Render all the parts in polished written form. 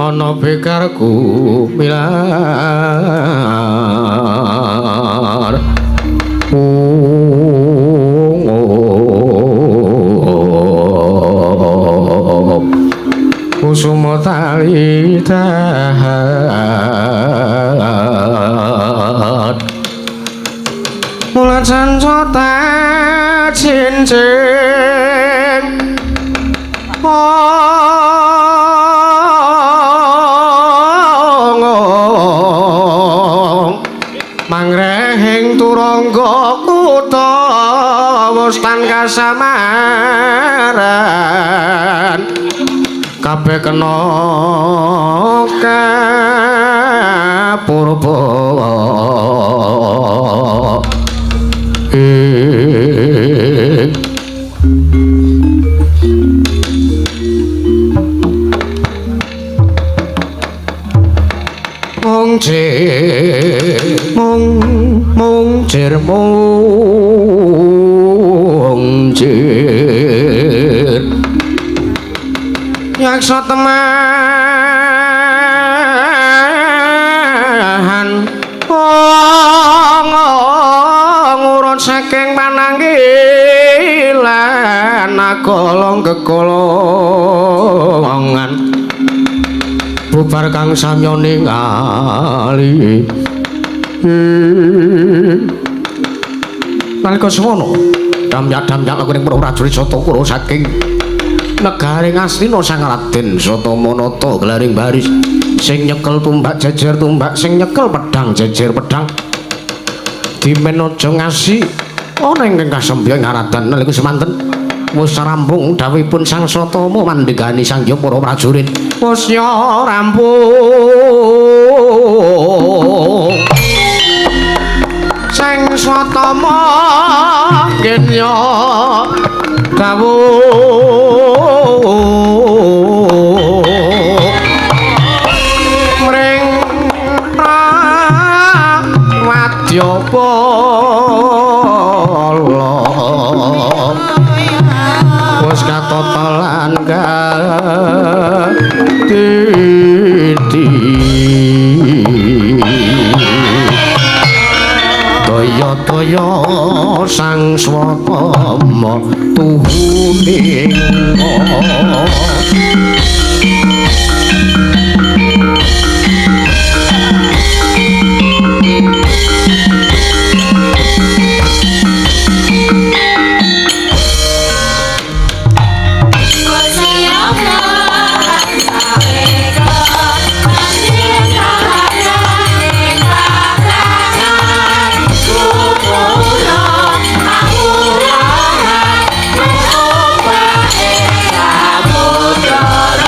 Ana bekarku milar kusuma tali dahat mula cancota cincin mangrehing turangga kutha wustan kasamaran kabeh kena kapurba mung mung mung jir mung jir yaksa teman ngurut saking pananggilan agolong kekolongan bubar kang samya ningali nalika semono damyak-damyak aku ning prajurit Sata Kura saking negaring Astina Sang Raden Satamanata gelaring baris sing nyekel tumbak jejer tumbak sing nyekel pedang jejer pedang dimen aja ngasi ana ingkang kasembya ngaradan nalika semanten wis rampung dawuhipun Sang Satama mandegani sang ya para prajurit wis ya rampung Sang Satama genya dawuh mring wadyabala wis katata lan kadidi daya-daya Sang Swatama tuhuning. Samudra.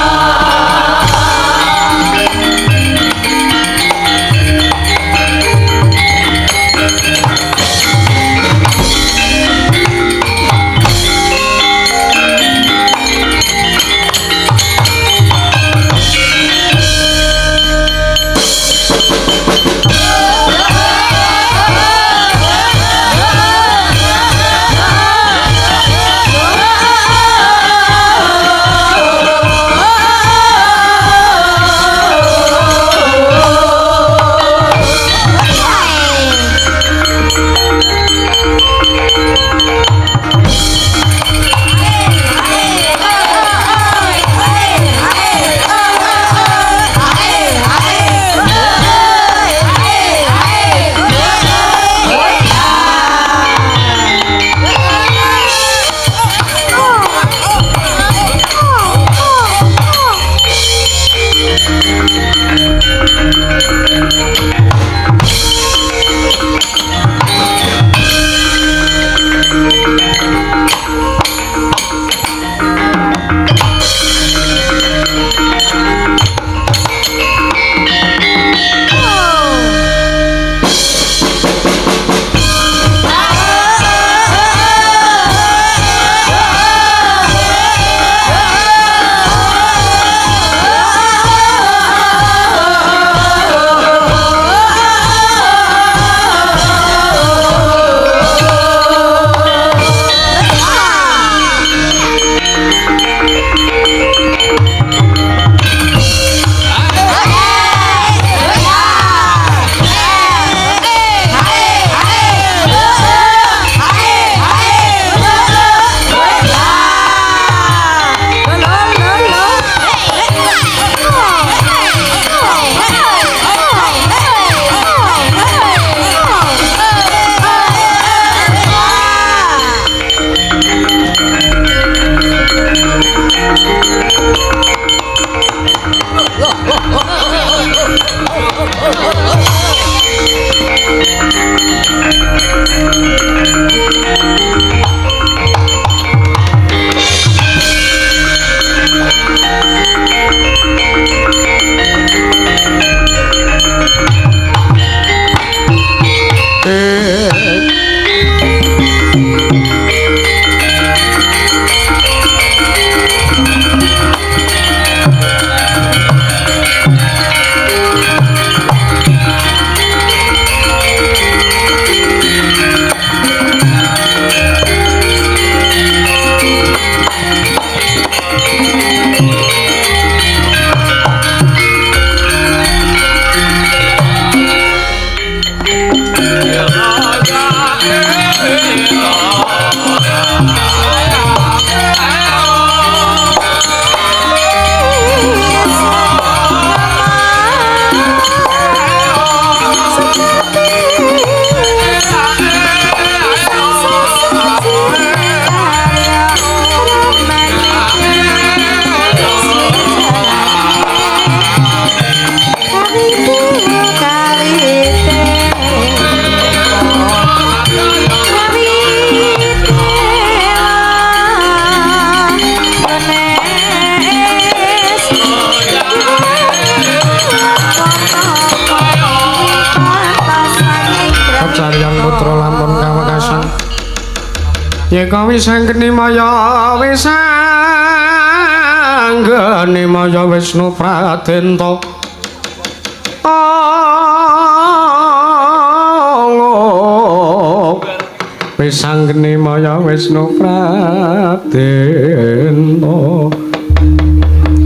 Kacariyan putra lamun kawekasan yeka wisanggeni maya wisanggeni maya Wisnu Pradenta wisanggeni maya Wisnu Pradenta.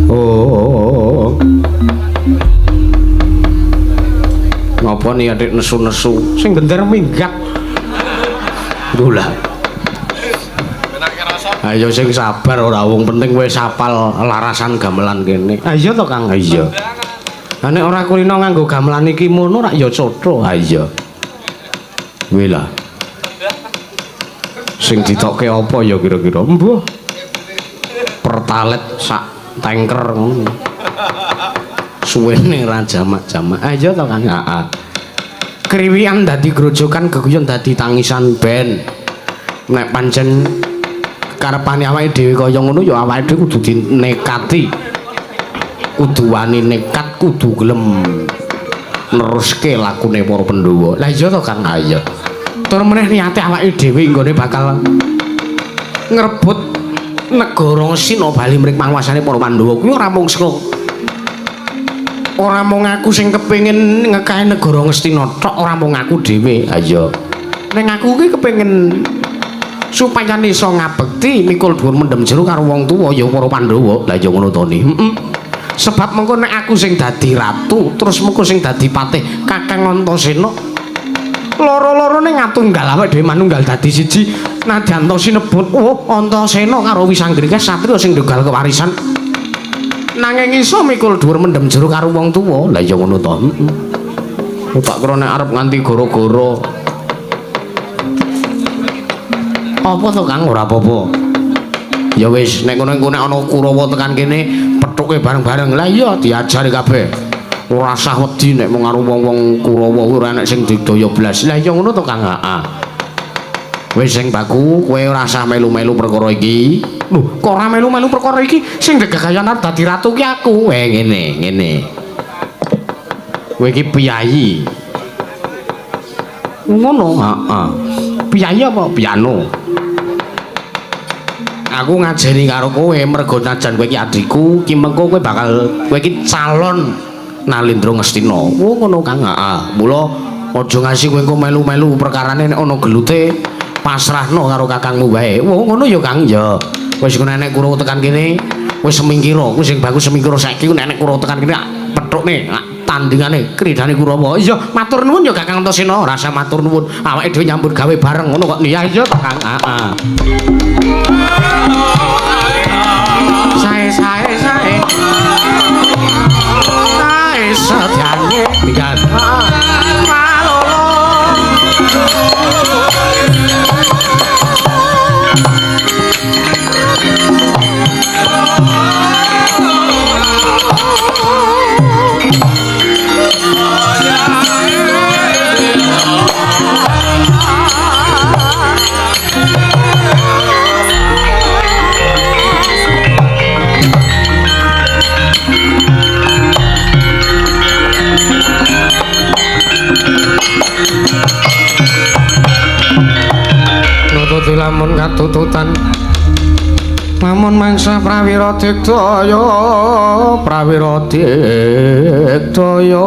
Oh, ngapa nih adik nesu-nesu sing gender minggat lho. Ayo sing sabar ora wong penting wis hafal larasan gamelan kene. Ha iya to Kang? Ha iya. Lah nek ora kulino nganggo gamelan iki mono rak ya cotho. Ha iya. Kuwi lah. Sing ditokke apa ya kira-kira? Mbuh. Pertalet sak tanker ngono. Suwene ra jamak-jamak. Ha iya to Kang? Heeh. Kriwikan dadi grojokan, geguyon dadi tangisan ben. Nek pancen karepane awake dhewe kaya ngono ya awake dhewe kudu dinekati. Kudu wani nekat, kudu gelem neruske lakune para Pandhawa. Lah iya to Kang? Ha iya. Tur meneh niate awake dhewe nggone bakal ngrebut negara Ngastina bali mring panguasane para Pandhawa kuwi ora mung saka ora mung aku sing kepengin ngekahi negara Ngastina tok, ora mung aku dhewe. Ha iya. Ning aku kuwi kepengin supaya iso ngabekti mikul dhuwur mendem jero karo wong tuwa ya para Pandhawa. Lah ya ngono to ni. Heeh. Sebab mengko nek aku sing dadi ratu, terus mengko sing dadi patih Kakang Antasena, loro-lorone ngatunggal awake dhewe manunggal dadi siji. Nadyan ta sinebut oh Antasena karo Wisanggeni kae satriya sing ndonggal kewarisan. Nanging iso mikul dhuwur mendem jero karo wong tuwa. Lah ya ngono to. Heeh. Tak kira nek arep nganti gara-gara apa to Kang? Ora apa-apa. Ya wis nek ngono engko nek ana Kurawa tekan kene pethuke bareng-bareng. Lah iya diajari kabeh. Ora usah wedi nek mung karo wong-wong Kurawa kuwi ora enek sing digdaya blas. Lah iya ngono to Kang? Heeh. Wis sing baku kowe ora usah melu-melu perkara iki. Lho, kok ora melu-melu perkara iki? Sing gegayan arep dadi ratu ki aku. Ngene, ngene. Kowe iki piyayi. Ngono, heeh. Piyayi apa? Piano. Aku ngajeni karo kowe mergo najan kowe iki adhiku, ki mengko kowe bakal kowe iki calon Nalindra Ngastina. Oh ngono Kang. Heeh. Mula aja ngasi kowe engko melu-melu perkarane nek ana gelute pasrahno karo kakangmu wae. Oh ngono ya Kang. Ya. Wis ngono nek Kurawa tekan kene wis semingkira, kuwi sing bagus semingkira saiki nek nek Kurawa tekan kene pethukne tandingane kridane Kurawa. Iya, matur nuwun ya Kakang Antasena, rasa matur nuwun. Awake dhewe nyambut gawe bareng ngono kok. Iya iya to Kang. Heeh. Sae sae sae. Sae sedyane minggat. Malolo. Nututi lamun katututan lamun mangsa prawira digdaya prawira digdaya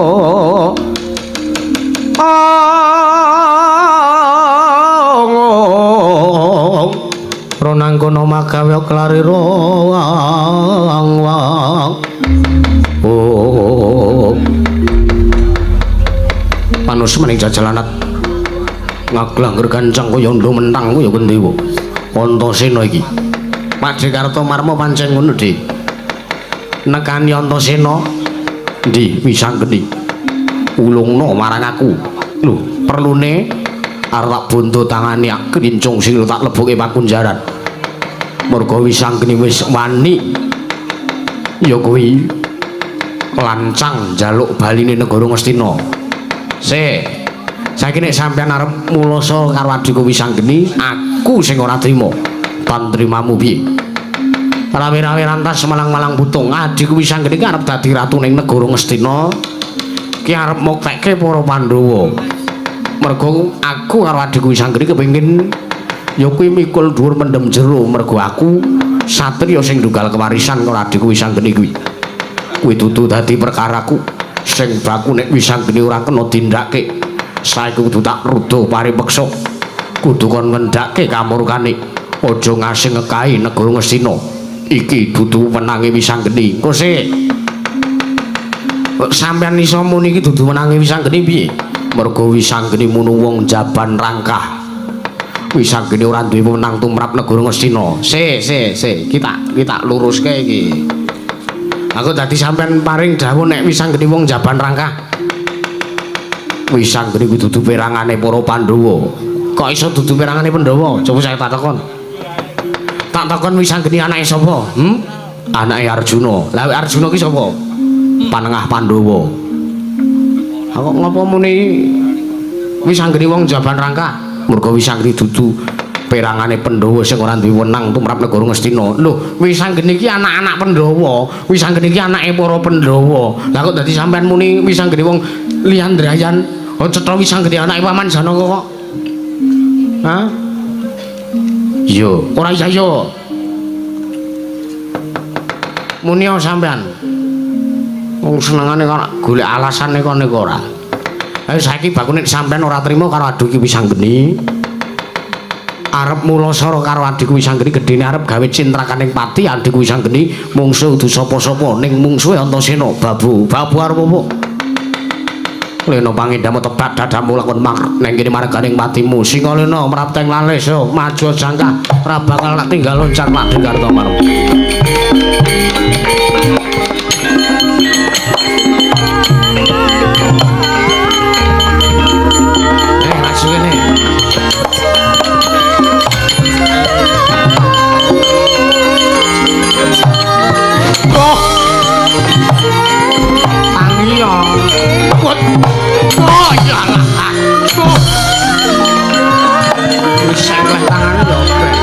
ong ronangkono magawe klarira wang wang oh panus mening jajalanat ngaglang gancang kaya ndo mentang kaya gendewa Antasena iki. Pakde Kartomarma pancen ngono Dik. Nekani Antasena ndi Wisanggeni ulungno marang aku. Lho, perlune Arep tak buntu tangane krincung sing tak leboke pakunjaran. Mergo Wisanggeni wis wani ya kuwi lancang njaluk baline negara Ngastina. Sik. Saiki nek sampeyan arep muloso karo adhiku Wisanggeni, aku sing ora trima. Tantrimamu piye? Rawe-rawe rantas malang-malang putung. Adhiku Wisanggeni ki arep dadi ratu ning negara Ngastina. Ki arep muktekke para Pandhawa. Mergo aku karo adhiku Wisanggeni kepengin ya kuwi mikul dhuwur mendem jero mergo aku satriya sing ndunggal kewarisan karo adhiku Wisanggeni kuwi. Kuwi dudu dadi perkaraku. Sing baku nek Wisanggeni ora kena dindake. Saiki kudu tak rudha paripeksa. Kudu kon ngendhake kamurkane. Aja ngasih ngekahi negara Ngastina. Iki dudu wenange Wisanggeni. Engko sik. Sampeyan iso muni iki dudu wenange Wisanggeni piye? Mergo Wisanggeni munu wong jaban rangkah. Wisanggeni ora duwe wenang tumrap negara Ngastina. Sik, sik, sik. Ki tak luruske iki. Aku dadi sampeyan paring dawuh nek Wisanggeni wong jaban rangkah. Wisanggeni kuwi dudu perangane para Pandhawa. Kok iso dudu perangane Pandhawa? Coba saya tak takon. Tak takon Wisanggeni anake sapa? Hmm? Anake Arjuna. Lah Arjuna ki sapa? Panengah Pandhawa. Aku ngopo muni Wisanggeni wong jaban rangkah? Mergo Wisanggeni dudu perangane Pandhawa sing ora duwe wenang tumrap negara Ngastina. Lho, Wisanggeni iki anak-anak Pandhawa. Wisanggeni iki anake para Pandhawa. Lah kok dadi sampean muni Wisanggeni wong liyandrayan? Oh cetha Wisanggeni anake Paman Janaka kok. Hah? Iya, ora iya yo. Muni sampean. Wong senengane kok golek alasane kok niku ora. Ayo saiki bakune sampean ora trima karo adhiku Wisanggeni. Arep mulasara karo adhiku Wisanggeni gedene arep gawe cintrakaning pati adhiku Wisanggeni mungsuh kudu sapa-sapa ning mungsuhe Antasena. Babu, babu arep apa? Lena pangendamu tebak dadamu lakon mak neng kene marganing patimu. Singalena mrapteng lalis yo maju jangkah ora bakal tak tinggal loncat lak dengar to marem. Maju kene. Oh. Tangi yo. Oh ya lah. Oh. Wis sakleh tangane yo ben.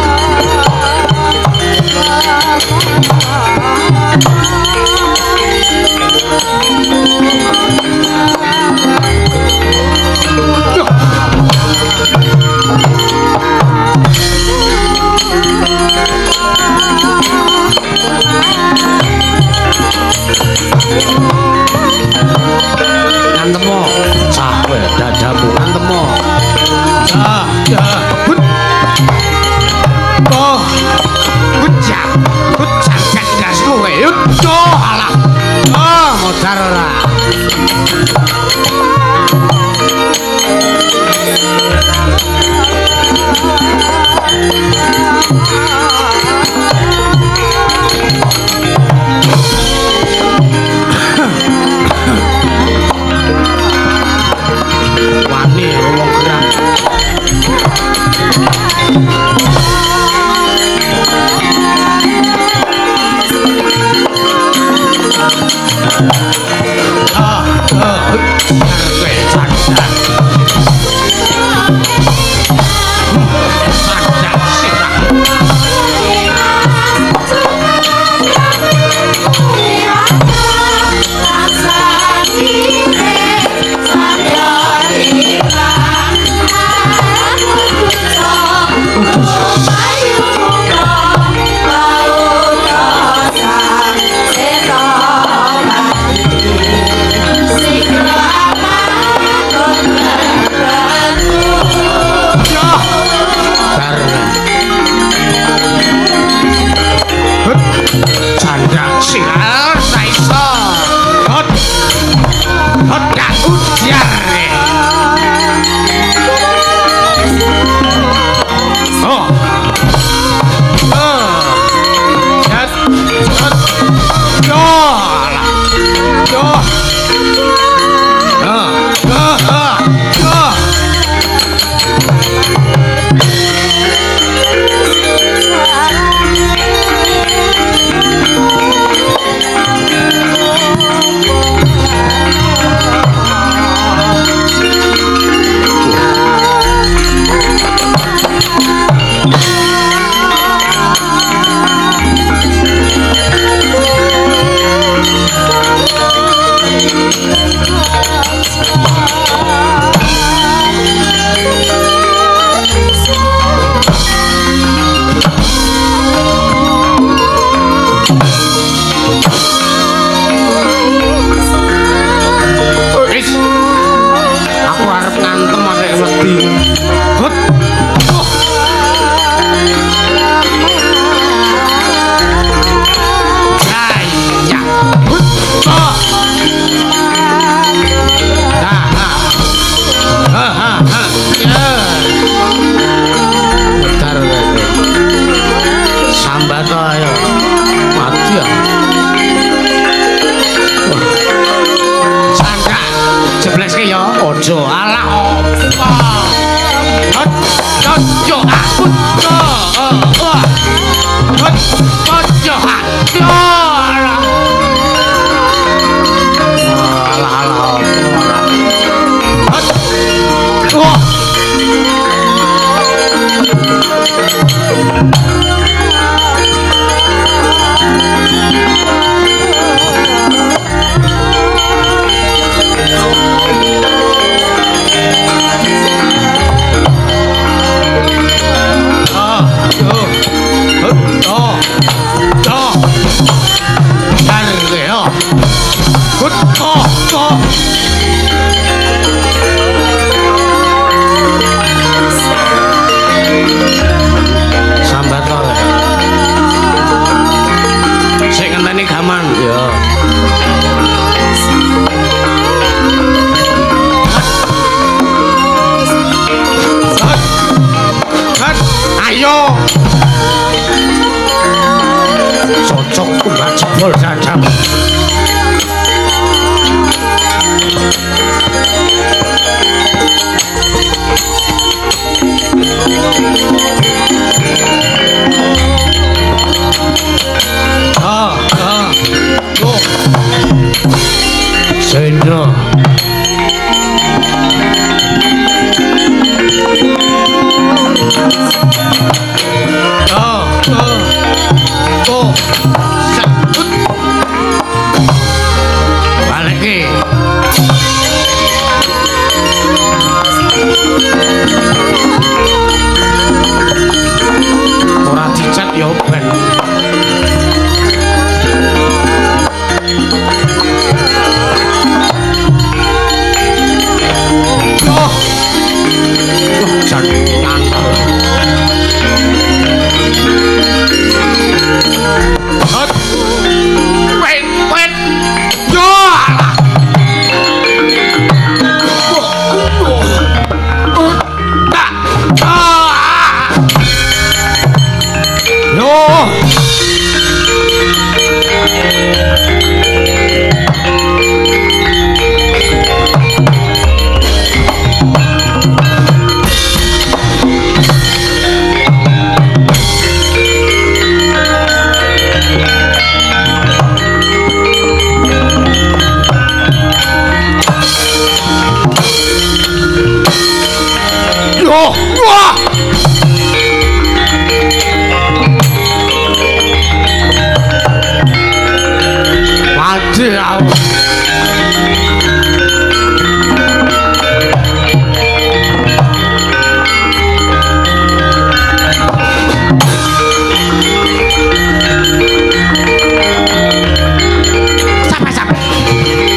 Sabar, sabar.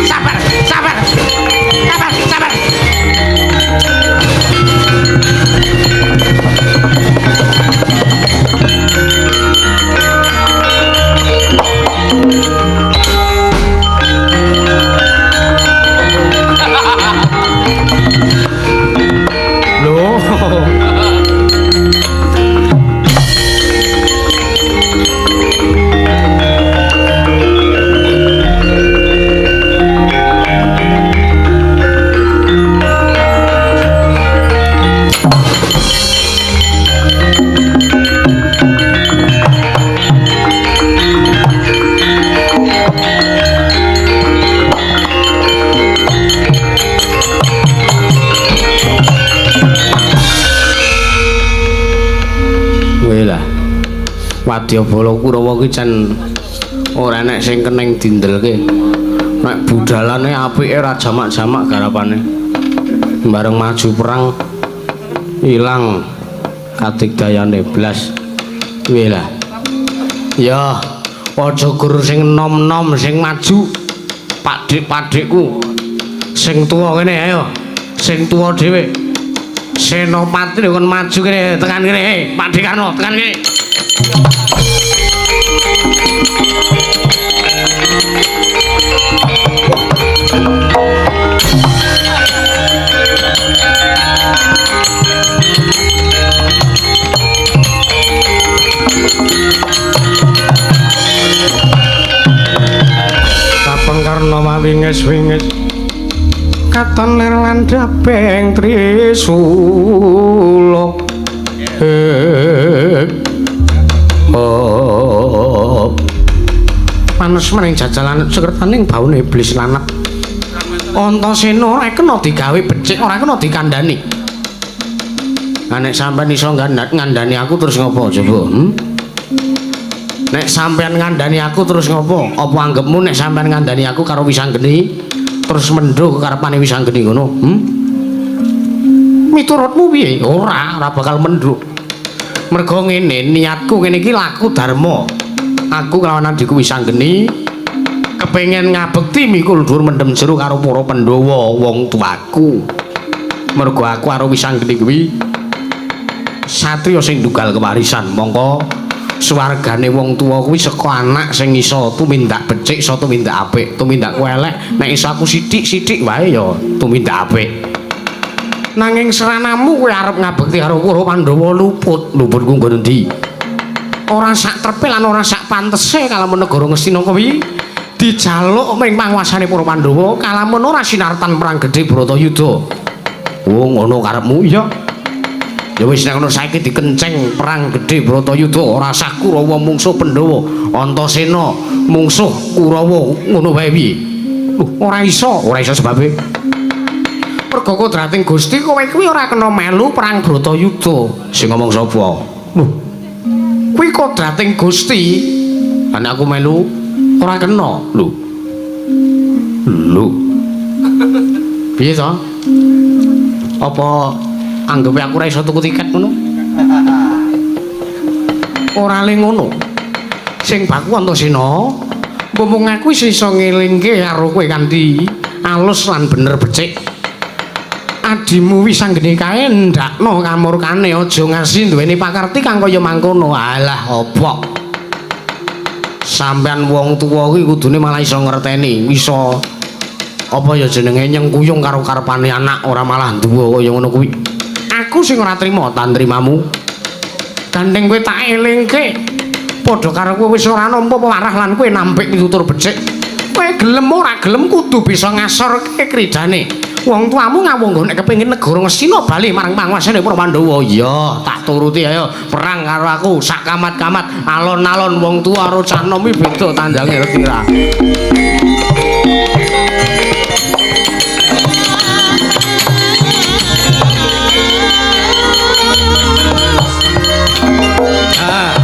Sabar, sabar. Sabar, sabar. Loh. Wadyabala Kurawa ki jan ora enek sing keneng dindelke. Nek budalane apike ora jamak-jamak garapane. Bareng maju perang ilang kadigdayane blas. Piye lah? Ya, aja gur sing enom-enom sing maju. Pakdik-pakdikku sing tuwa kene ayo. Sing tuwa dhewe. Senopati kon maju kene tekan kene. Hei, Pakdik Karno tekan kene. Kapeng Karna mawinges-winges katon lir landhaping trisula. Oh. Panes maring jajalan sekertaning baune iblis lanat. Antasena ora kena digawe becik, ora kena dikandhani. Lah nek sampean iso ngandhani aku terus ngopo coba? Nek sampean ngandhani aku terus ngopo? Apa anggepmu nek sampean ngandhani aku karo Wisanggeni terus mendho kekarepane Wisanggeni ngono? Miturutmu piye? Ora, ora bakal mendho. Mergo ngene, niatku ngene iki laku dharma. Aku kelawan adhiku Wisanggeni kepengin ngabekti mikul dhuwur mendem jero karo para Pandhawa wong tuaku. Mergo aku karo Wisanggeni kuwi satriya sing ndunggal kewarisan. Mongko swargane wong tuwa kuwi saka anak sing iso tumindak becik, iso tumindak apik. Tumindakku elek, nek iso aku sithik-sithik wae ya tumindak apik. Nanging seranamu kowe arep ngabekti karo para Pandhawa luput. Luputku nggon endi? Ora sak trepe lan ora sak pantese kalamun negara Ngastina kuwi dijaluk mring panguasane para Pandhawa kalamun ora sinartan perang gedhe Bratayuda. Oh, ngono karepmu? Iya. Ya wis nek ngono saiki dikenceng perang gedhe Bratayuda, ora sah Kurawa mungsuh Pandhawa, Antasena mungsuh Kurawa, ngono wae piye? Ora iso, ora iso sebabe mergo kodrating Gusti kowe kuwi ora kena melu perang Bratayuda. Sing ngomong sapa? Lho, kuwi kodrating Gusti. Lan aku melu ora kena. Lho. Lho. Piye to? Apa anggepe aku ora iso tuku tiket ngono? Ora le ngono. Sing baku Antasena, mumpung aku iso ngelingke karo kowe kanthi alus lan bener becik. Adimu Wisanggeni kae ndakno kamurkane, aja ngasi duweni pakarti kang kaya mangkono. Alah, opo? Sampeyan wong tuwa kuwi kudune malah iso ngerteni, iso apa ya jenenge nyengkuyung karo karepane anak, ora malah duwa kaya ngono kuwi. Aku sing ora trima tantrimamu. Gandeng kowe tak elingke. Padha karo kowe wis ora nampa pewarah lan kowe nampik pitutur becik. Kowe gelem ora gelem kudu bisa ngasorke kridane. Wong tuamu ngawung nek kepengin negara Ngastina bali marang panguasane para Pandhawa. Iya, tak turuti ayo perang karo aku sak kamat-kamat alon-alon wong tuwa karo cah nom iki beda tandange ngerti ra. Ah.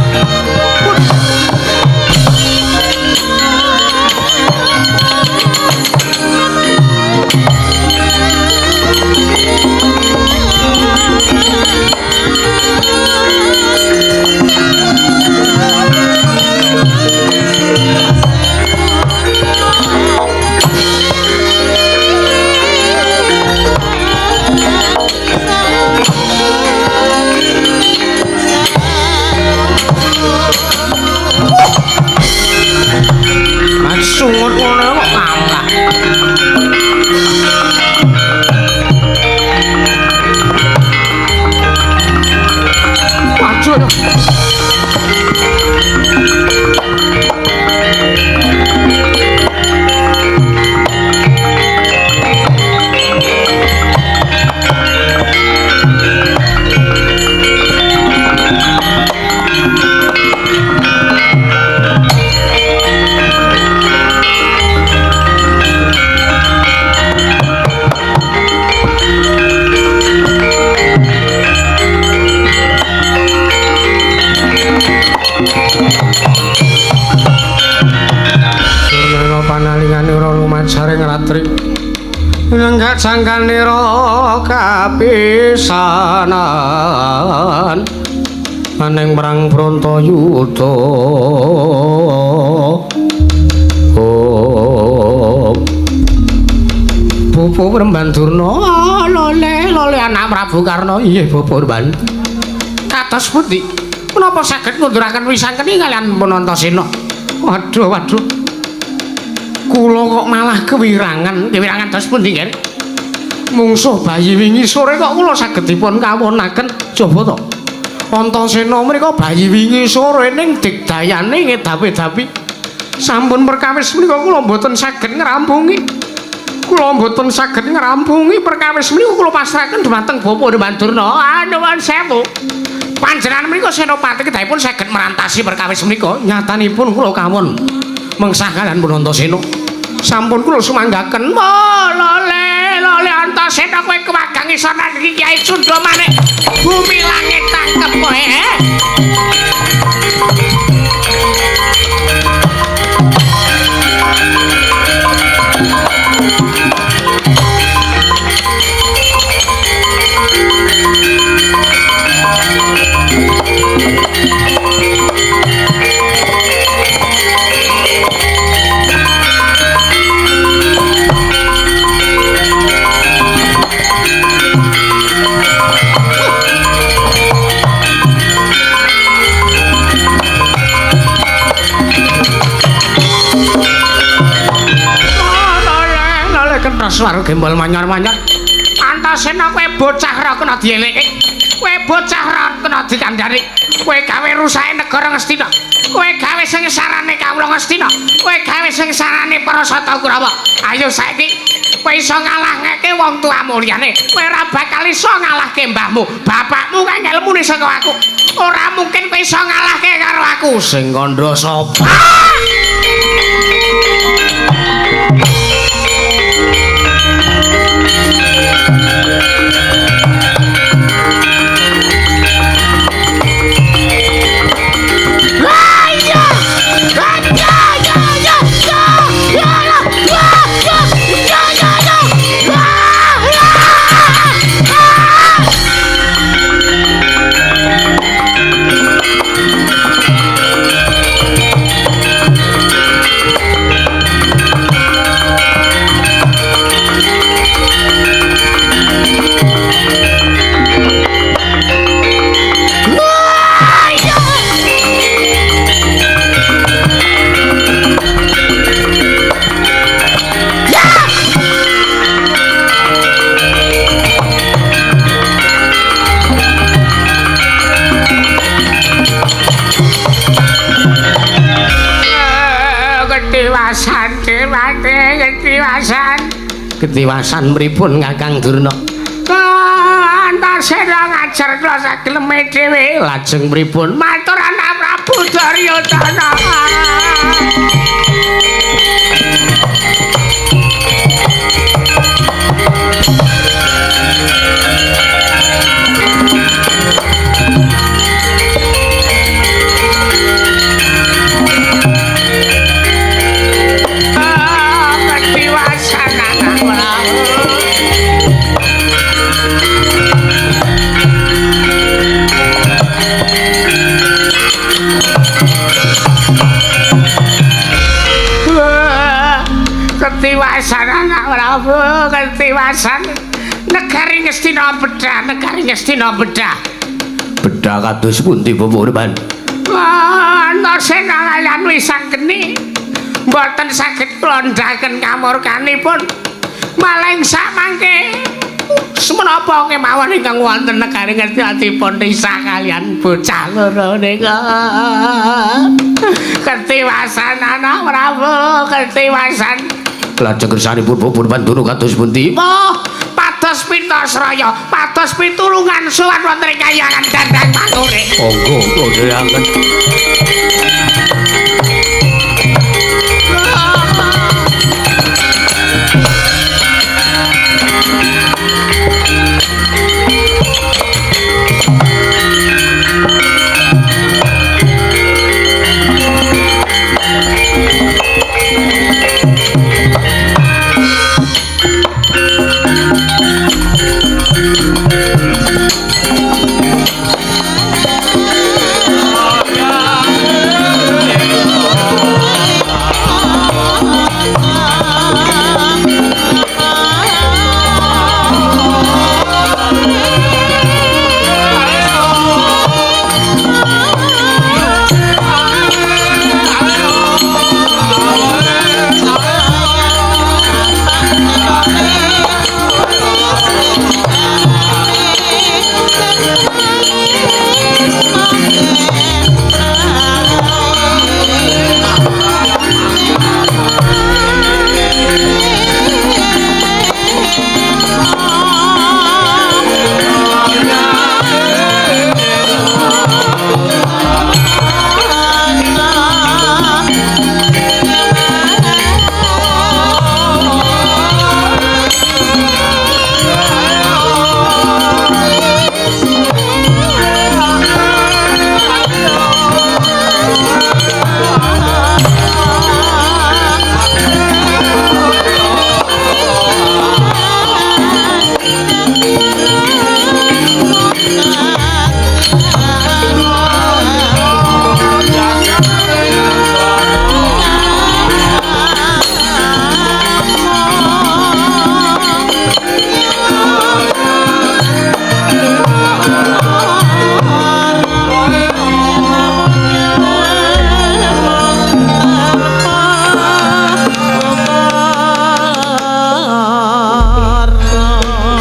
Sungut ngono kok kalah. Waduh. Lumajaring ratri nenggak jangkanira kapisanan aning perang Bratayuda. Oh Bapak Premban Durna lole lole anak Prabu Karna. Iya Bapak Premban, kados pundi menapa saged ngunduraken wisangkeni kalian pun Antasena? Waduh waduh, kula kok malah kewirangan. Kewirangan dos pundi nggih? Mungsuh bayi wingi sore kok kula saged dipun kawonaken. Coba to Antasena mriku bayi wingi sore ning digdayane ngedapi-dapi. Sampun perkawis menika kula mboten saged ngrampungi. Kula mboten saged ngrampungi perkawis menika kula pasrahaken dhumateng Bapak Premban Durna. Nuwun sewu. Panjenengan menika senopati kedahipun saged merantasi perkawis menika. Nyatanipun kula kawon mengsah kalian pun Antasena. Sampun kula sumanggaken. Lole lole Antasena kowe kewagang iso nandhingi Kyai Cundha Manik. Bumi langit tangkep kowe. Suara gembol manyar-manyar. Antasena kowe bocah ra kena dieleke. Kowe bocah ra kena dikandhani. Kowe gawe rusake negara Ngastina. Kowe gawe sengsarane kawula Ngastina. Kowe gawe sengsarane para Sata Kurawa. Ayo saiki kowe iso ngalahke wong tuamu liyane. Kowe ora bakal iso ngalahke mbahmu. Bapakmu kang elmune saka aku. Ora mungkin kowe iso ngalahke karo aku. Sing kandha sapa? Ketiwasan pripun Kakang Durna? Antasena ngajar kula sageleme dhewe. Lajeng pripun? Matur anak Prabu Duryudana. Ketiwasan anak Prabu, ketiwasan. Negari Ngastina bedah, negari Ngastina bedah. Bedah kados pundi Bapak Urban? Antasena kalian wisangkeni. Mboten saged kula ndhaken kamurkanipun. Maling sak mangke semenapa kemawon ingkang wonten negari ngertipun Risa kalian bocah loro nika. Ketiwasan anak Prabu, ketiwasan. Lajeng kersanipun pun pandunu kados pundi? Oh, pados Pintasraya, pados pitulungan sowan wonten ing kayangan dandang mangure. Monggo kula dherekaken.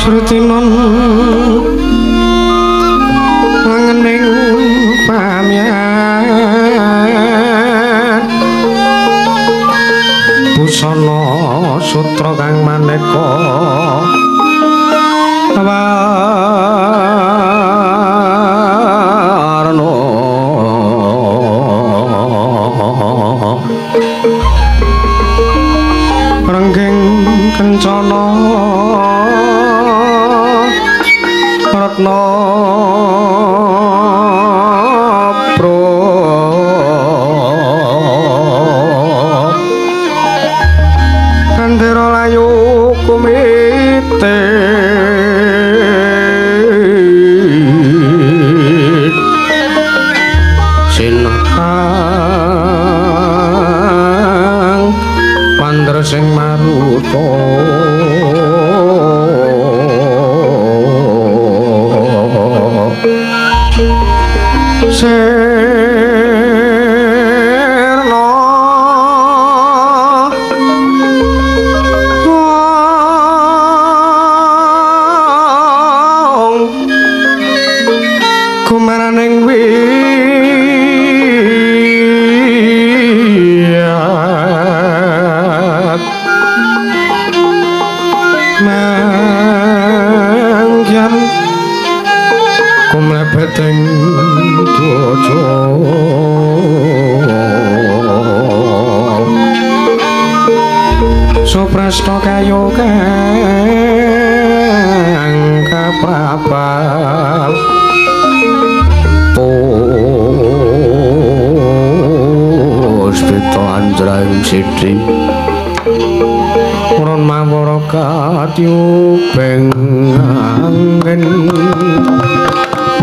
Srutinon langening pamyan busana sutra kang maneka warna rengging kencana ratna pro kandera layu kumite sinekang pandher sing maruta sirna wong kumaraning wiyat mangyan kumlebeting dwaja suprasta kayu kang kaprabal puspita anjraing siti purun mawara katyubeng angin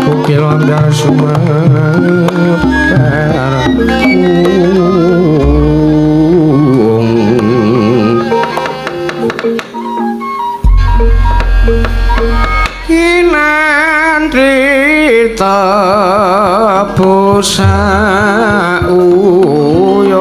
ukil ambyar sumeper ung kinanti tebusa uyun.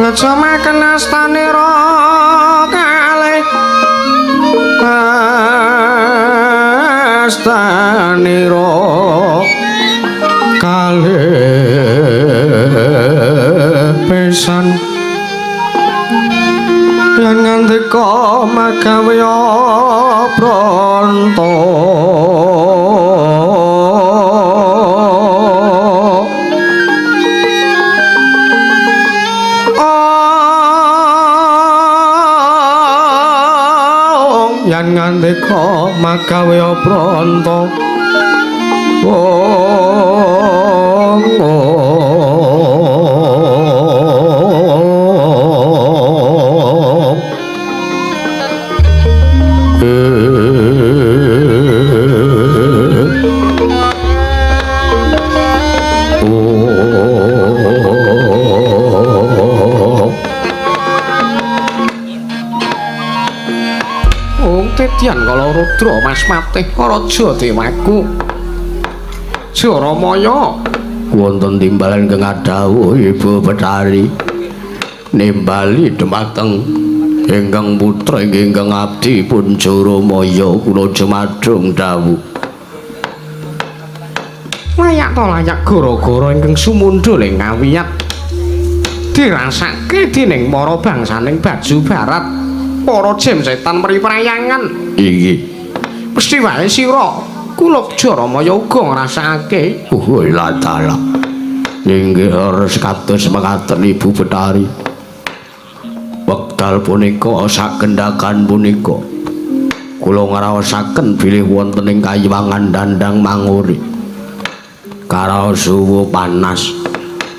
Aja maken astanira kalih astanira kalih pisan lan ngandika magawe pranta. Yen ngandika magawe pranta ong Titian kala rudra Mas Patih Raja Dewaku Jaramaya wonten timbalan ingkang adhawuh Ibu Betari nimbali dhumateng ingkang putra ingkang abdi pun Jaramaya kula jumadung dawuh. Layak to layak gara-gara ingkang sumundhul ing ngawiyat dirasake dening para bangsaning Baju Barat, para jim setan mriprayangan. Inggih. Mesti wae sira kula Jaramaya uga ngrasakake. Oh la dalah. Inggih harus kados mekaten Ibu Betari. Wekdal punika sakendakan punika kula ngraosaken bilih wonten ing kayiwangan Dandang Manguri. Karaos suwu panas.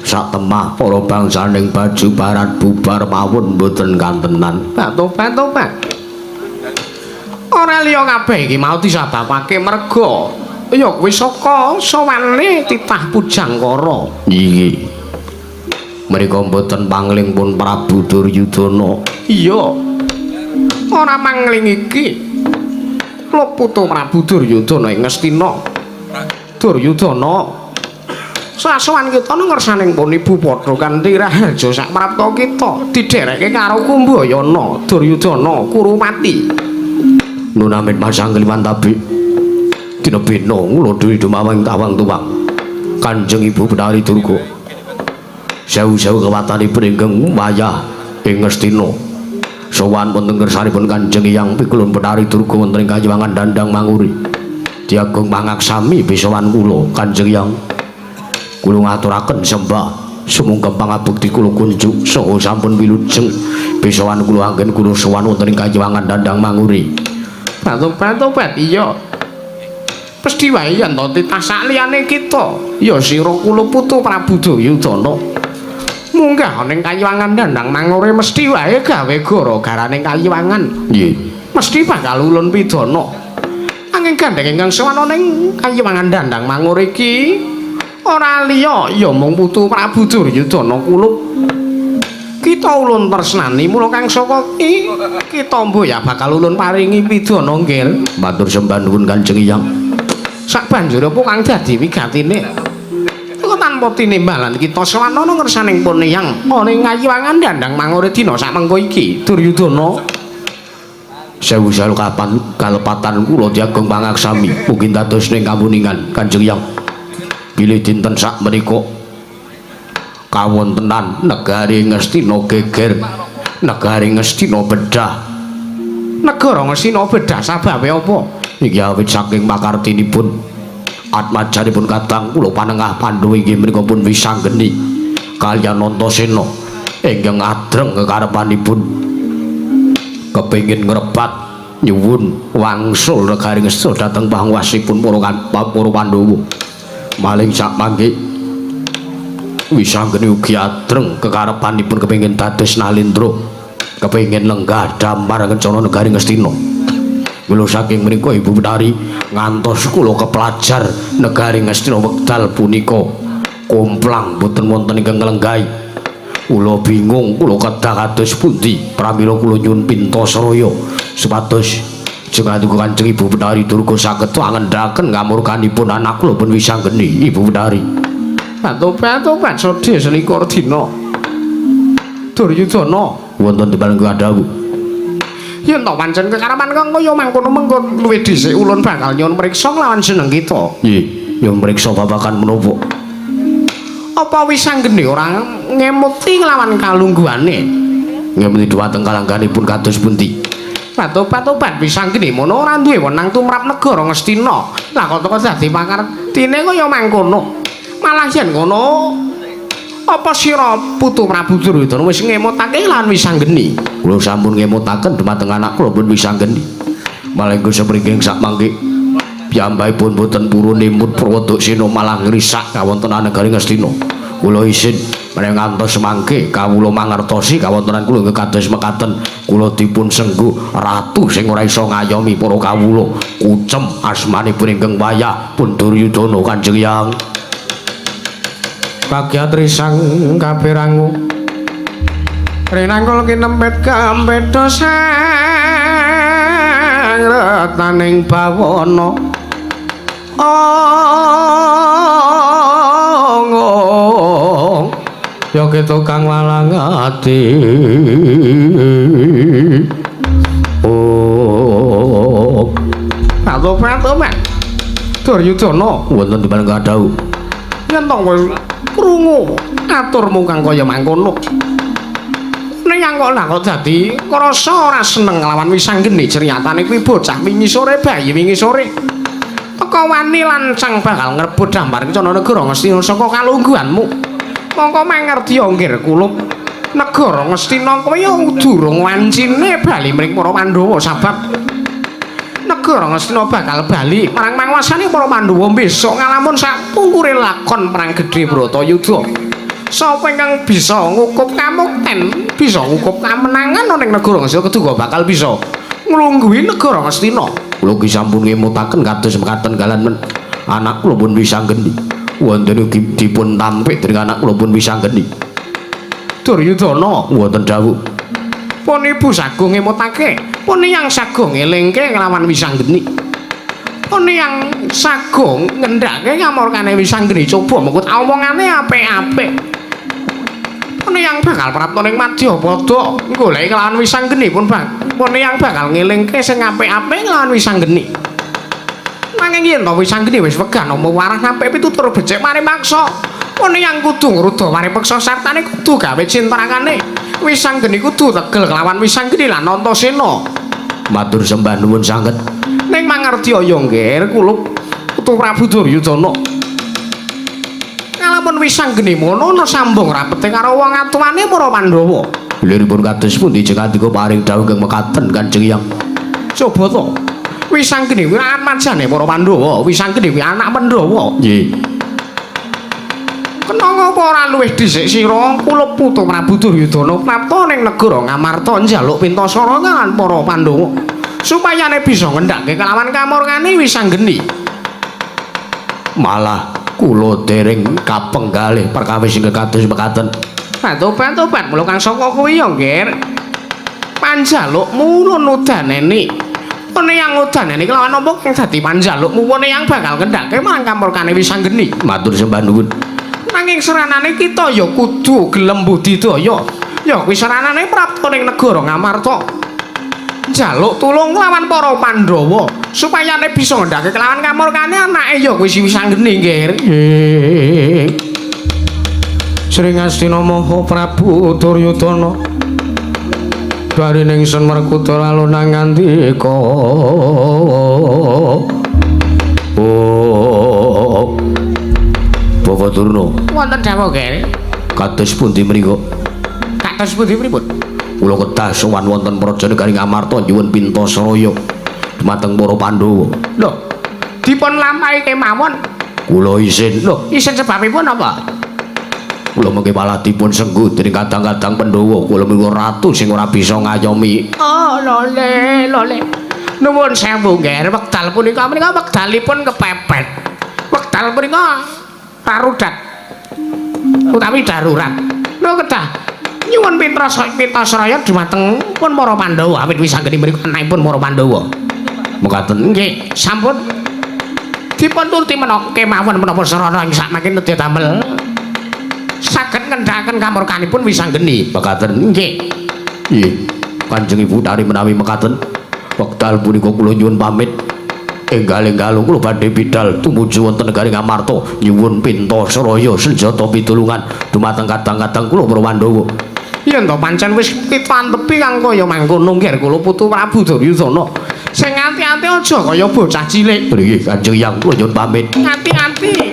Satemah para bangsaning Baju Barat bubar mawon mboten kantenan. Tobat-tobat. Ora liya kabeh iki mau disababake merga ya kuwi saka sawane titah Pujangkara. Inggih. Mrika mboten pangling pun Prabu Duryudana. Iya. Ora mangling iki. Putu Prabu Duryudana ing Ngastina. Duryudana sasowan kita ngersaning pun Ibu padha kanthi raharja saprapta kita didherekke karo Kumbayana Duryudana Kurupati. Nunamit masang kliwan tabi dina bena ngulodhi dumawang tawang tuwang Kanjeng Ibu Betari Durga. Sewu-sewu kewatanipun ingkang wayah ing Ngastina. Sowan wonten ngersanipun Kanjeng Hyang Pikulun Betari Durga wonten ing kayiwangan Dandang Manguri. Diagung pangaksami pisowan kula Kanjeng Hyang. Kula ngaturaken sembah sumungkem pangabekti kula kunjuk saha sampun wilujeng pisowan kula anggen kula sowan wonten ing kayiwangan Dandang Manguri. Batu-batu iya. Pesthi wae yen to titah sakliyane kita ya sira kula putu Prabu Duryudana. Munggah ning kayiwangan Dandang Manguri mesti wae gawe gara-garane kayiwangan. Nggih. Mesti bakal ulun pidana. Angin gandeng ingkang sowan ning kayiwangan Dandang Manguri iki ora liya ya mung putu Prabu Duryudana kulup. Kita ulun tresnani mula kang saka iki kita mbuh ya bakal ulun paringi pidana nggih. Matur sembah nuwun Kanjeng Hyang. Sabanjure apa kang dadi wigatine? Kok tanpa tinimbalan kita sowan ana ngersaning pun Hyang ana ing kayiwangan Dandang Manguri dina sakmengko iki Duryudana. Sewu-sewu kapan kalepatan kula diagung pangaksami mugi dados ning kamuningan Kanjeng Hyang. Bilih dinten sak menika kawontenan negari Ngastina geger, negari Ngastina bedah. Negara Ngastina bedah sababe apa? Iki awit saking pakartinipun atmajanipun kadang kula panengah Pandhawa inggih menika pun wisanggeni kaliyan Antasena ingkang adreng kekarepanipun kepengin ngrebat nyuwun wangsul negari Ngastina dhateng panguwasipun para Pandhawa. Maling sak mangke wisanggeni ugi adreng kekarepanipun kepengin dados nalendra, kepengin lenggah damar kencana negari Ngastina. Mula saking menika Ibu Betari ngantos kula kepelajar negari Ngastina wekdal punika komplang boten wonten ingkang nglenggahi. Kula bingung, kula kedah kados pundi pramila kula nyuwun pinta saraya supados jenengan Kanjeng Ibu Betari Durga saged angendhaken ngamurkanipun anak kula pun wisanggeni Ibu Betari. Batu-batu sodhe selikur dina. Duryudana wonten timbal dawuh. Yen to pancen kekarepan kang kaya mangkono mengko luwih dhisik ulun bakal nyuwun mriksa nglawan jeneng kita. Nggih, ya mriksa babagan menapa? Apa wis anggene ora ngemuti nglawan kalungguhane? Ngemuti dhumateng kalangganipun kados pundi? Batobat-tobat wis anggene mono ora duwe wenang tumrap negara Ngastina. Lah kok teko dadi pakartine kaya mangkono. Malah yen ngono apa sira putu Prabu Duryudana wis ngemutake lan wis anggeni? Kula sampun ngemutaken dhumateng anak kula pun wis anggeni. Malah ingkang sepringking sak mangke piyambakipun boten purun nimut Purwodaksina malah ngrisak kawontenan negari Ngastina. Kula isin menawi ngantos mangke kawula mangertosi kawontenan kula inggih kados mekaten kula dipun sengguh ratu sing ora iso ngayomi para kawula. Kucem asmanipun ingkang wayah pun Duryudana Kanjeng Yang. Bagyat risang kapirangu rinangkul kinempit kampedha sang retaning bawana ong ya ketukang walang ati. Oh, Patobat-tobat Duryudana wonten timbal dawuh. Yen to wis krungu aturmu kang kaya mangkono. Ning kok lah kok dadi krasa ora seneng nglawan Wisanggeni ceryatane kuwi bocah wingi sore bayi wingi sore. Teka wani lancang bakal ngrebut Damar Kencana negara Ngastina saka kalungguhanmu. Mongko mangerti nggir kulup negara Ngastina kuwi durung wancine bali mring para Pandhawa sabab negara Ngastina bakal bali marang panguasane para Pandhawa besok ngalamun sapungkure lakon perang gedhe Bratayuda. Sapa ingkang bisa ngukup kamukten, bisa ngukup kamenangan ana ing negara Ngastina keduga bakal bisa nglungguhi negara Ngastina. Kula ki sampun ngemutaken kados mekaten galan men anak kula pun Wisanggeni. Wonten ugi dipun tampik dening anak kula pun Wisanggeni. Duryudana wonten dawuh. Pun ibu sagung ngemutake, pun yang sagung ngelingke nglawan Wisanggeni. Pun yang sagung ngendhake ngamorkane Wisanggeni coba mengkut omongane apik-apik. Pun yang bakal prapta ning Madyapada goleki kelawan Wisanggeni pun bang. Pun yang bakal ngelingke sing apik-apik nglawan Wisanggeni. Nanging yen to Wisanggeni wis wegah nampa warah nampik pitutur becik mari maksa. Pun yang kudu ngruda mari peksa sartane kudu gawe cintrakane. Wisanggeni kudu tegel kelawan Wisanggeni lan Antasena. Matur sembah nuwun sanget. Ning mangerti ya nggir kulup putu Prabu Duryudana. Ngalamun Wisanggeni mono ana sambung rapete karo wong atuwane para Pandhawa. Liripun kados pundi jeng andika paring dawuh ingkang mekaten Kanjeng Hyang. Coba to. Wisanggeni kuwi atmajane para Pandhawa, Wisanggeni kuwi anak Pandhawa. Nggih. Kena ngapa ora luwih dhisik sira kulup putu Prabu Duryudana prapta ning negara Ngamarta njaluk pintasara kalawan para Pandhawa supayane bisa ngendhake kelawan kamurkane Wisanggeni. Malah kula dereng kapenggalih perkawis ingkang kados mekaten. Tobat-tobat mula kang saka kuwi ya, Nggir. Panjalukmu lun udaneni. Pene yang udaneni kelawan apa kang dadi panjalukmu pene yang bakal ngendhake marang kamurkane Wisanggeni. Matur sembah nuwun. Nanging seranane kita ya kudu gelem budidaya. Ya kuwi seranane prapta ning negara Ngamarta. Njaluk tulung lawan para Pandhawa supayane bisa ngendhake kelawan kamurkane anake ya kuwi si Wisanggeni, Nggir. Sri Ngastina Maha Prabu Duryudana bari ning sun Werkudara alun ngandika. Oh, Bapak Durna wonten dawuh, Nggir. Kados pundi mriku? Kados pundi pripun? Kula kedah sowan wonten praja negari Ngamarta nyuwun pintasaraya dumateng para Pandhawa. Lho, dipun lampahi kemawon. Kula isin. Lho, isin sebabipun apa? Kula mengke malah dipun sengguh dening kadang-kadang Pandhawa. Kula menika ratu sing ora bisa ngayomi. Oh, lole, lole. Nuwun sewu, Nggir. Wekdal punika menika wekdalipun kepepet. Wekdal punika darurat. Utawi darurat. Lho kedah nyuwun pintasaraya dumateng pun para Pandhawa awit Wisanggeni mriku anakipun para Pandhawa. Mekaten nggih, sampun dipun turuti menapa kemawon menapa sarana ing sakmangke nedya damel. Saged ngendhakaken kamurkanipun Wisanggeni. Mekaten nggih. Nggih. Kanjeng Ibu Tari menawi mekaten wekdal punika kula nyuwun pamit. Enggal-enggal kula badhe bidal tumuju wonten negari Ngamarta nyuwun pinta saraya senjata pitulungan dumateng kadang-kadang kula para Pandhawa. Yen to pancen wis pitantepi kang kaya mangkono nggih kula putu Prabu Duryudana. Sing ati-ati aja kaya bocah cilik. Nggih Kanjeng Hyang kula nyuwun pamit. Ati-ati.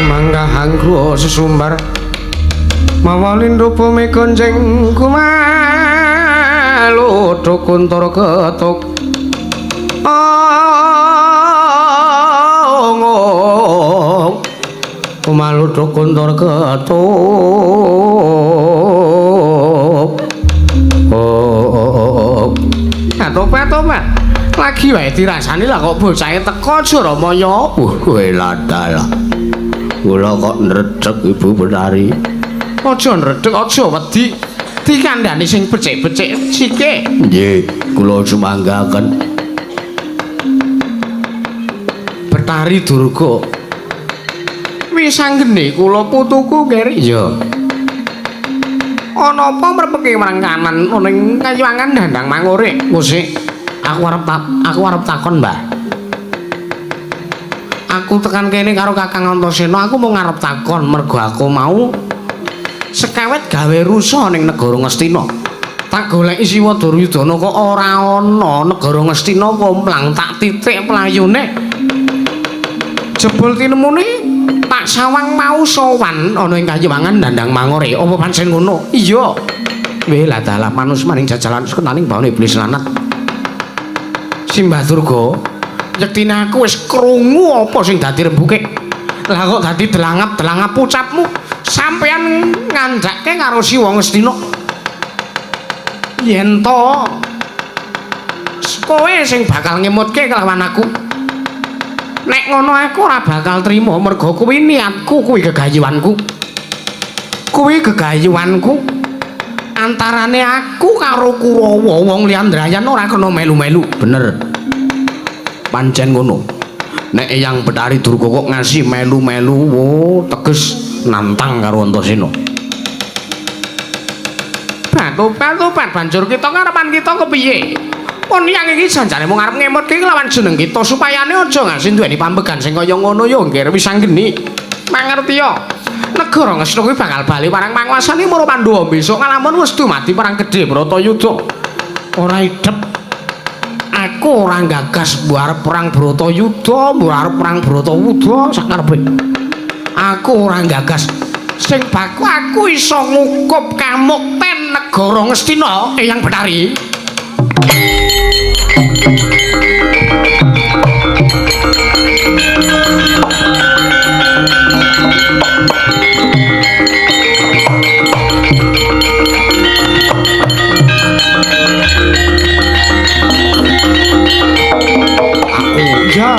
Mangga sesumbar mawa lindhu bumi gonjeng kumalu kuntara ketuk ong kumalu kuntara ketuk oh atopat lagi wae dirasani lah kok bocahe teko Jaramaya. Kowe ladalah kula kok ndredeg Ibu Betari. Aja ndredeg, aja wedi. Dikandhani sing becik-becik sithik. Nggih, kula sumanggaken. Betari Durga. Wisanggeni kula putuku keri. Iya. Ana apa mrepeke marang kanan ning kayuwangan Dandang Mangure? Musik, aku arep takon, Mbah. Aku tekan kene karo Kakang Antasena, aku mau ngarep takon mergo aku mau sekewet gawe rusa ning negara Ngastina. Tak goleki Siwa Duryudana kok ora ana negara Ngastina komplang tak titik playune. Jebul tinemune tak sawang mau sowan ana ing kayuwangan Dandang Mangore. Apa pancen ngono? Iya. Weh lah dalah manus maring jajalan sekentaning bawane iblis lanat. Simbah Durga, yektine aku wis krungu apa sing dadi rembuke. Lah kok dadi delangap-delangap ucapmu. Sampeyan ngandhake karo Siwa Ngastina. Yen to kowe sing bakal ngemutke kelawan aku. Nek ngono aku ora bakal trima mergo kuwi niatku, kuwi gegayuhanku. Kuwi gegayuhanku. Antarane aku karo Kurawa wong liyan drayan ora kena melu-melu. Bener. Pancen ngono. Nek Eyang Betari Durga kok ngasih melu-melu, wo teges nantang karo Antasena. Batu-batu banjur kita ngarepan kita kepiye? Pun yang iki janjane mung arep ngemutke lawan jeneng kita supayane aja ngasih duweni pambegan sing kaya ngono ya nggih wis anggeni. Mangerti ya. Negara Ngastina kuwi bakal bali marang panguasane para Pandhawa besok ngalamun wis dumadi perang gedhe Bratayuda. Ora idep. Aku ora gagas mbuh arep perang Bratayuda, mbuh arep perang Bratawuda sakarepe. Aku ora gagas. Sing baku aku iso ngukup kamukten negara Ngastina Eyang Betari. Aku ya.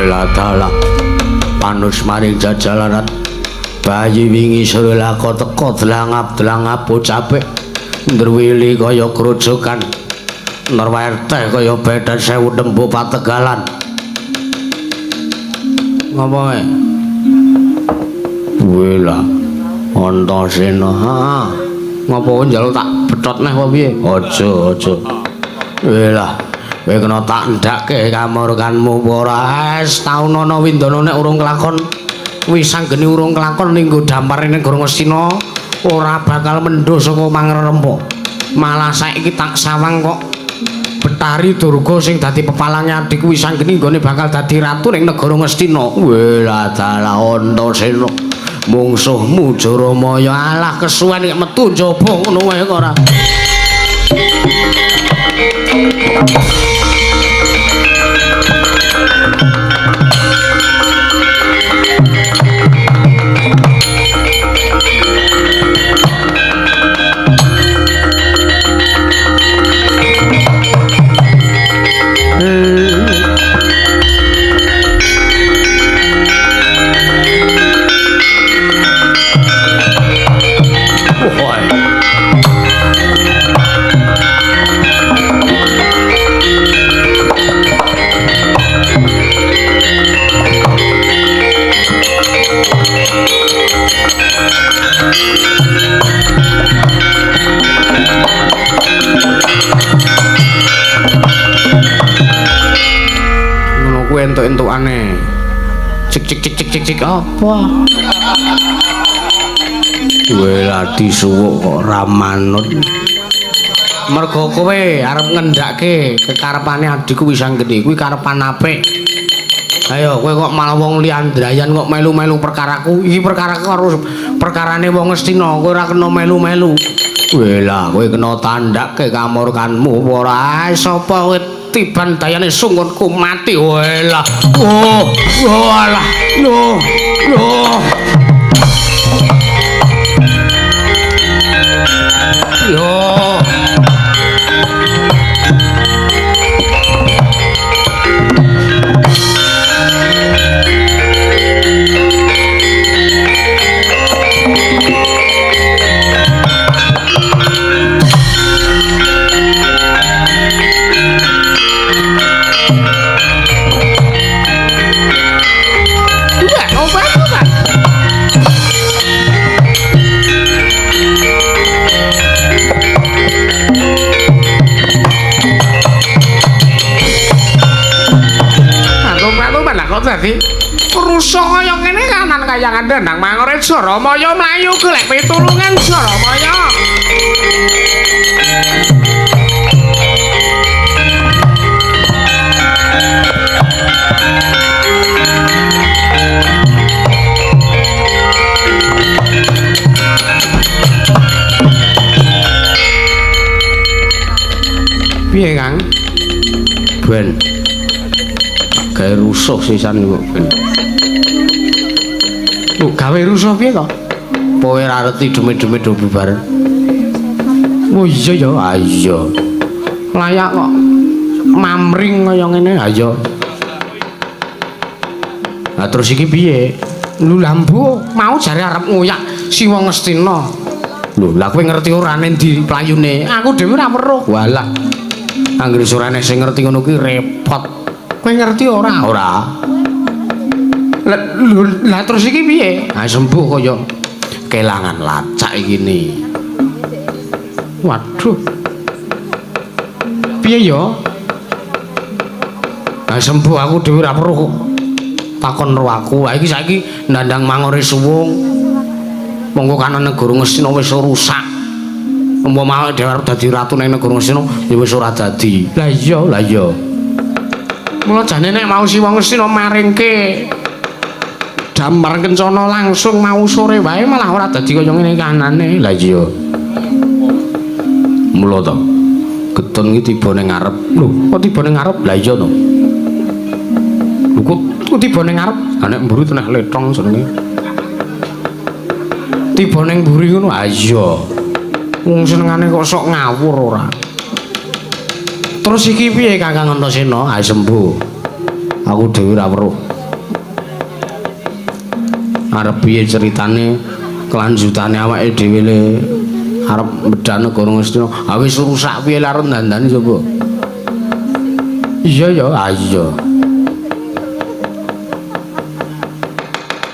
Ladalah panus maring jajalanan bayi wingi sore lako teko delangap-delangap bocape ndruwili kaya grojogan nerwerte kaya bedan sewu tembo pategalan. Ngapa e? Wela Antasena. Ha. Ngapa njaluk tak Bethot neh apa piye? Aja, aja. Welah, kowe kena tak ndhakke kamurkanmu apa ora? Wis taun ana Windana nek urung kelakon Wisanggeni urung kelakon linggo dampar ning negara Ngastina ora bakal mendho saka mangrempa. Malah saiki tak sawang kok Betari Durga sing dadi pepalange adikku Wisanggeni nggone bakal dadi ratu ning negara Ngastina. Welah dalah Antasena. Mungsuhmu Jaramaya alah kesuwen nek metu njaba ngono wae kok ora. Ngono kuwi entuk-entukane. Cik cik cik cik cik cik apa? Welah disuwuk kok ora manut. Mergo kowe arep ngendhake kekarepane adikku Wisanggeni kuwi karepan apik. Ayo kowe kok malah wong liyandrayan kok melu-melu perkaraku. Iki perkaraku karo perkarane wong Ngastina, kowe ora kena melu-melu. Welah kowe kena tandhake kamurkanmu apa ora? Sapa kowe tiban dayane sungkunku mati. Welah. Oh, walah. Loh, loh. Yo. Dadi rusuh kaya ngene kanan kayangan Dandang Mangore Jaramaya mlayu golek pitulungan Jaramaya. Piye, Kang? Ben gawe rusuh sisan kok ben. Lho gawe rusuh piye to? Kowe ora ngerti demi-demi do bubar. Oh iya ya, ah iya. Layak kok mamring kaya ngene, ha iya. Lah terus iki piye? Lho lambu mau jare arep ngoyak Siwa Ngastina. Lho, lah kowe ngerti ora ning ndi playune? Aku dhewe ora weruh. Walah. Anggere ora sing ngerti ngono kuwi repot. Kowe ngerti ora? Ora. Lah terus iki piye? Ha sembuh kaya kelangan lacak iki ni. Waduh. Piye ya? Ha sembuh aku dhewe ora weruh kok. Takon ro aku. Ha iki saiki ndandang mangore suwung. Monggo kana negara Ngastina wis rusak. Umpama awake dhewe arep dadi ratu ning negara Ngastina ya wis ora dadi. Lah iya, lah iya. Mula jane nek mau Siwa Ngastina maringke damar kencana langsung mau sore wae malah ora dadi kaya ngene kanane. Lah iya. Mula to. Getun iki tiba ning ngarep. Lho, kok tiba ning ngarep? Lah iya to. Lho kok tiba ning ngarep? Ha nek mburi teneh letong jenenge. Tiba ning mburi ngono. Ha iya. Wong senengane kok sok ngawur ora. Terus iki piye Kakang Antasena? Ha sembuh. Aku dhewe ora weruh. Arep piye ceritane kelanjutane awake dhewe le arep medhak negara Ngastina. Ha wis rusak piye arep dandani coba. Iya ya, ha iya.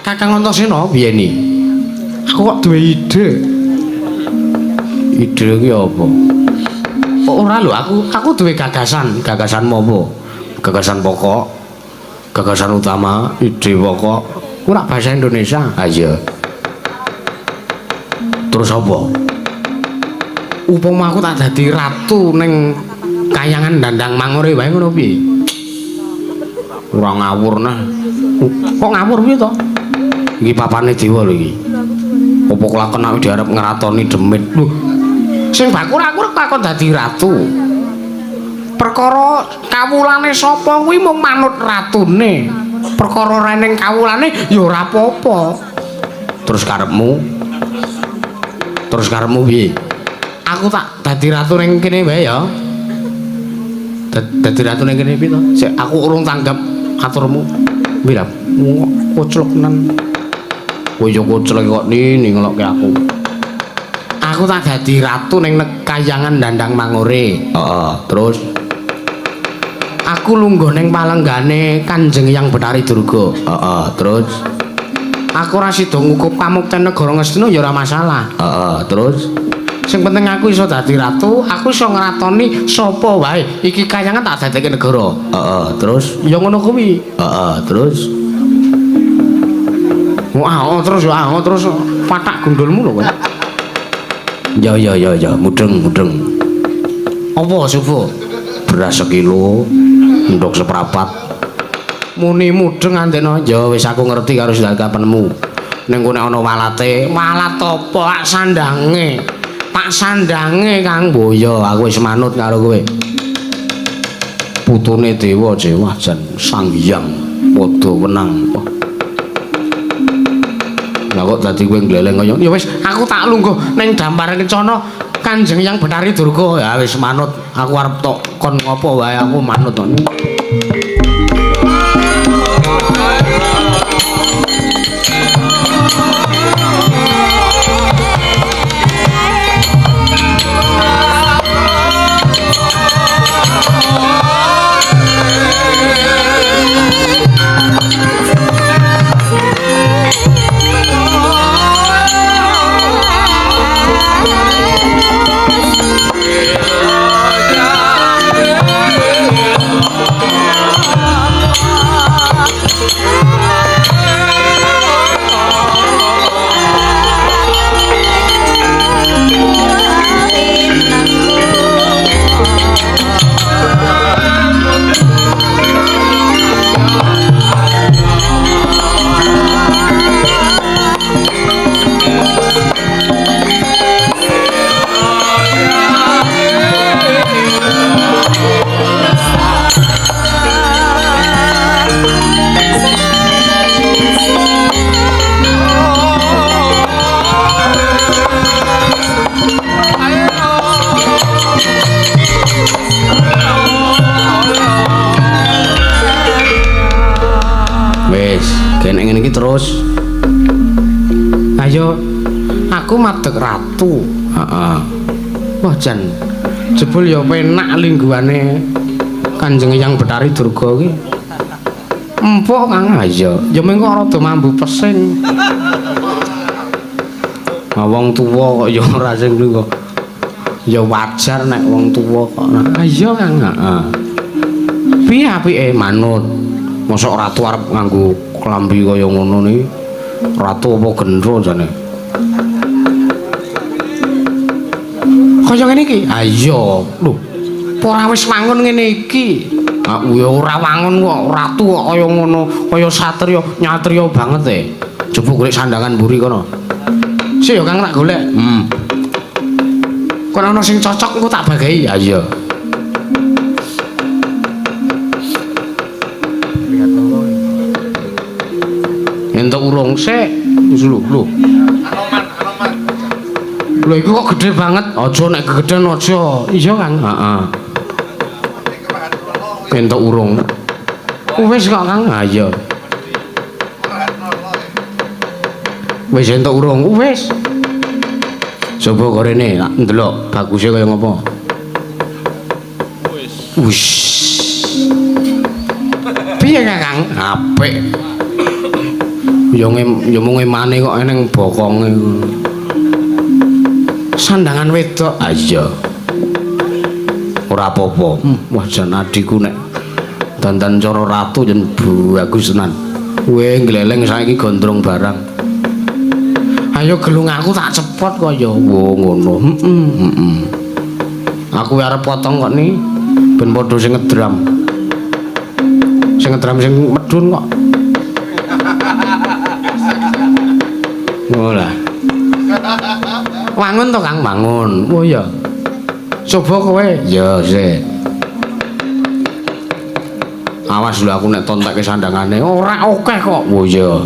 Kakang Antasena piye ni? Aku kok duwe ide. Ide ki apa? Ora lho, aku duwe gagasan. Gagasanmu apa? Gagasan pokok, gagasan utama, ide pokok. Ora bahasa Indonesia. Ha iya. Terus apa? Upama aku tak dadi ratu ning kayangan Dandang Mangure wae ngono piye? Ora ngawur nah. Kok ngawur piye to? Iki papane dewa lho iki. Apa kelakon aku diarep ngratoni demit. Lho. Sing bakur aku takon dadi ratu. Perkara kawulane sapa kuwi mung manut ratune. Perkara reneng kawulane ya ora apa-apa. Terus karepmu? Terus karepmu piye? Aku tak dadi ratu ning kene wae ya. Dadi ratu ning kene piye to? Sik aku urung tanggap aturmu. Piye lha? Koclok nenan. Kowe yo koclok kok nini ngelokke aku. Aku tak dadi ratu ning kayangan Dandang Mangure. Heeh, terus aku lungguh ning palenggane Kanjeng Hyang Betari Durga. Heeh, terus aku ora sida ngukup kamukten negara Ngastina ya ora masalah. Heeh, terus sing penting aku iso dadi ratu, aku iso ngratoni sapa wae. Iki kayangan tak dadekke negara. Heeh, terus ya ngono kuwi. Heeh, terus wah, oh, terus ya, oh, terus patak gundulmu lho kowe. Ya ya ya ya, mudeng mudeng. Apa subuh? Beras sekilo, endhog seprapat. Muni mudeng andekno. Ya wis aku ngerti karo sindakapenmu. Ning kono ana walate. Walat apa ak sandange? Pak sandange Kang Boyo, aku wis manut karo kowe. Putune dewa Wah jan Sang Hyang padha wenang. Lah kok dadi kowe ngleleng kaya ya wis aku tak lungguh ning Dampar Kencana Kanjeng Hyang Betari Durga. Ya wis manut, aku arep tok kon ngopo wae aku manut. Terus ayo aku madeg ratu. Heeh. Wah jan jebul ya penak lingguane Kanjeng Hyang Betari Durga iki. Empuk Kang. Ha iya, ya mengko rada mambu pesing. Nah, wong tuwa kok ya ora sing lungguh. Ya wajar nek wong tuwa kok. Ha iya Kang. Heeh. Piye apike manut? Mosok ratu arep nganggo klambi kaya ngono niki. Ratu apa gendro jane? Kaya ngene iki? Ha iya. Lho, ora wis wangun ngene iki. Ha ya ora wangun kok, ratu kok kaya ngono, kaya satriya, nyatriya banget e. Coba golek sandangan mburi kono. Sik ya Kang tak golek. Kono ana sing cocok engko tak bagahi. Ha iya. Entuk urung sik. Wis lho, lho. Lho iku kok gedhe banget. Aja nek gegedhen aja. Iya Kang. Heeh. Entuk urung. Wis kok Kang. Ha iya. Wis entuk urung. Wis. Coba kok rene tak ndelok baguse kaya ngopo. Wis. Wis. Piye Kang? Apik. Ya mung emane kok eneng bokonge. Sandangan wedok. Ah iya. Ora apa-apa. Wah jan adhiku nek dandan cara ratu yen bagus tenan. Kowe ngleleng saiki gondrong barang. Ayo gelung aku tak cepot kok ya. Wo ngono. Heeh, heeh. Aku arep potong kok ni ben padha sing ngedram. Sing ngedram sing medhun kok. Ngono lah. Wangun to Kang, wangun. Oh iya. Coba kowe. Ya, sik. Awas lho aku nek tontekke sandangane ora akeh kok. Oh iya.